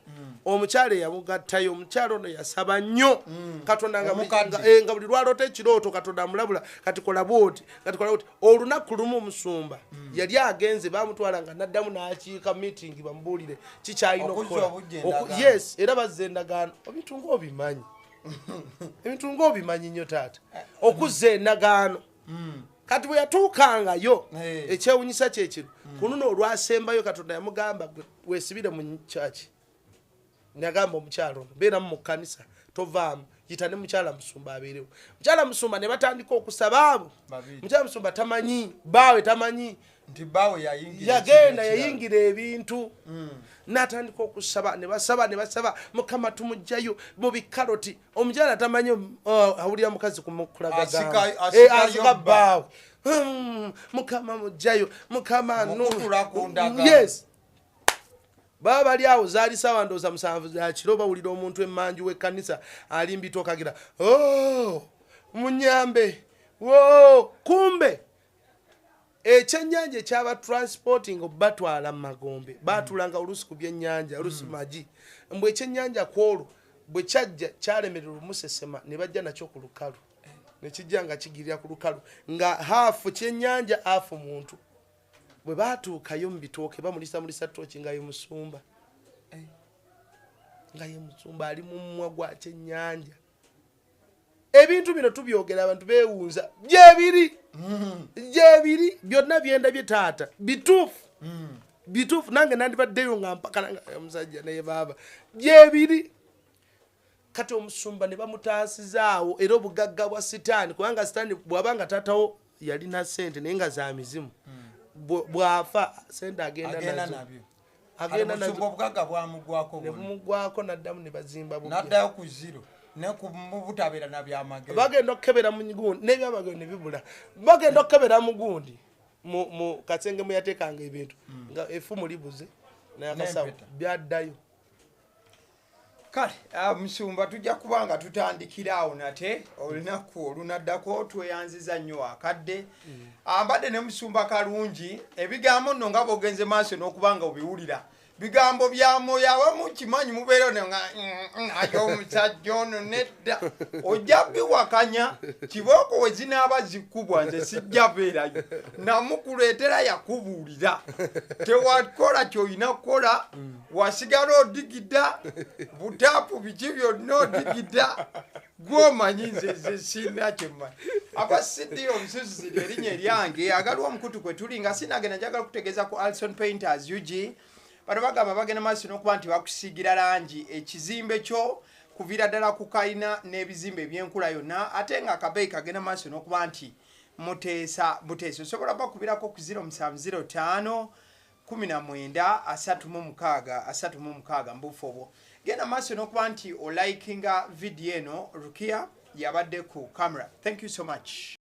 omukyala eyamugattayo, omukyala ono yasaba nnyo Katonda nga Omukadde. Nga buli lwaloota ekirooto Katonda amulabula, kati kola bwoti, kati kola bwoti. Olunaku lumu omusumba yali agenze, bamutwala nga naddamu n'akiika meeting bamubuulire kikyalina Okuzza okukola. obujja endagaano. Yes, era bazza endagaano. Ebintu ng'obimanyi, ebintu ng'obimanyi nnyo taata, okuzza endagaano. Kati bwe yatuukangayo, ekyewunyisa kyekino, ku luno olwasembayo Katonda yamugamba, "Gwe weesibire mu kyaki." Nagamba omukyalo ono, beeramu mu kkanisa, tovaamu, yita ne mukyala musumba abeerewo. Mukyala musumba ne batandika okusaba abo. Babiri. Mukyala musumba tamanyi, baawe tamanyi nti bbaawe yayingira yagenda ekintu ekirala. Yayingira ebintu n'atandika okusaba, ne basaba, ne basaba, Mukama tumugjayo mu bikaloti. Omukyala tamanyi, awulira mukazi kumukulaga. Asikayo Asika bba. bbaawe. Mukama mugjayo, Mukama Mukutula ku ndagaano. Yes, baba bali awo, zaali sawa ndowooza 7 za kiro, bawulira omuntu emmanju w'ekkanisa ali mbitookagira, "Oh, munyambe wo." Kumbe ekyennyanja ekyaba transporting obatwala mu magombe, batulanga oluusi ku byennyanja, oluusi magi. Mbwe ekyennyanja ku olwo bwe kyajja kyalemererwa omusesema, ne bajja nakyo ku lukalu, ne kijja nga kigirira ku lukalu nga half kyennyanja, half muntu. Bwe baatuukayo mu bitooke, bamulisa mulisa tooki, nga ye musumba, nga ye musumba ali mu mumwa gwa kyennyanja. Ebintu bino tubyogera, abantu beewunza. Gyebiri, gyebiri byonna byendabye taata, bituufu, bituufu. Nange nandibaddeyo nga mpakana nga omusajja, naye baaba gyebiri. Kati omusumba ne bamutaasizaawo, era obugagga bwa Sitaani, kubanga Sitaani bw'aba nga taatawo yalina sente naye nga za mizimu, bw'afa sente agenda agenda nazo. Nabyo. Agenda Musumba nazo. Obugagga bwamugwako Ne bwonna. bumugwako, naddamu ne bazimba bupya. N'addayo ku zero ne mu butabeera na byamagero. Bagenda okukebera mu gundi n'ebyamagero ne bibula. Bagenda okukebera mu gundi, mu kasenge mwe yateekanga ebintu, nga effumu libuze nakasawo. N'empeta. Byaddayo. Kale musumba, tujja kuba nga tutandikira awo nate olunaku olunaddako. Tweyanziza nnyo akadde. Mbadde ne musumba Kalungi. Ebigambo nno nga bwogenze maaso n'okuba nga obiwulira, bigambo bya mwoyo. Abamu kimanyi mubeera ne nga aye omusajja ono nedda, ojja biwakanya. Kibooko we zinaaba zikubwa, nze sijja beerayo. Namukuleetera yakubuulira, tewakola kyolina kukola, wasigala odigida butaapu, biki byonna odigida. Gwomanyi, nze nze sirina kyemmanyi. Aba CD omususuzi erinnya eryange, agaliwo omukutu kwe tuli nga sinagenda, njagala kutegeeza ku Alson Painters UG. Bano bagamba bagenda maaso n'okuba nti bakusiigira langi ekizimbe kyo kuviira ddala ku kalina n'ebizimbe ebyenkula yonna, ate nga akabeeyi kagenda maaso n'okuba nti muteesa buteesa. Osobola bakubirako ku 0705 19 36 36 mbufu obwo. Genda maaso n'okuba nti olikinga vidiyo eno. Rukia yabadde ku camera. Thank you so much.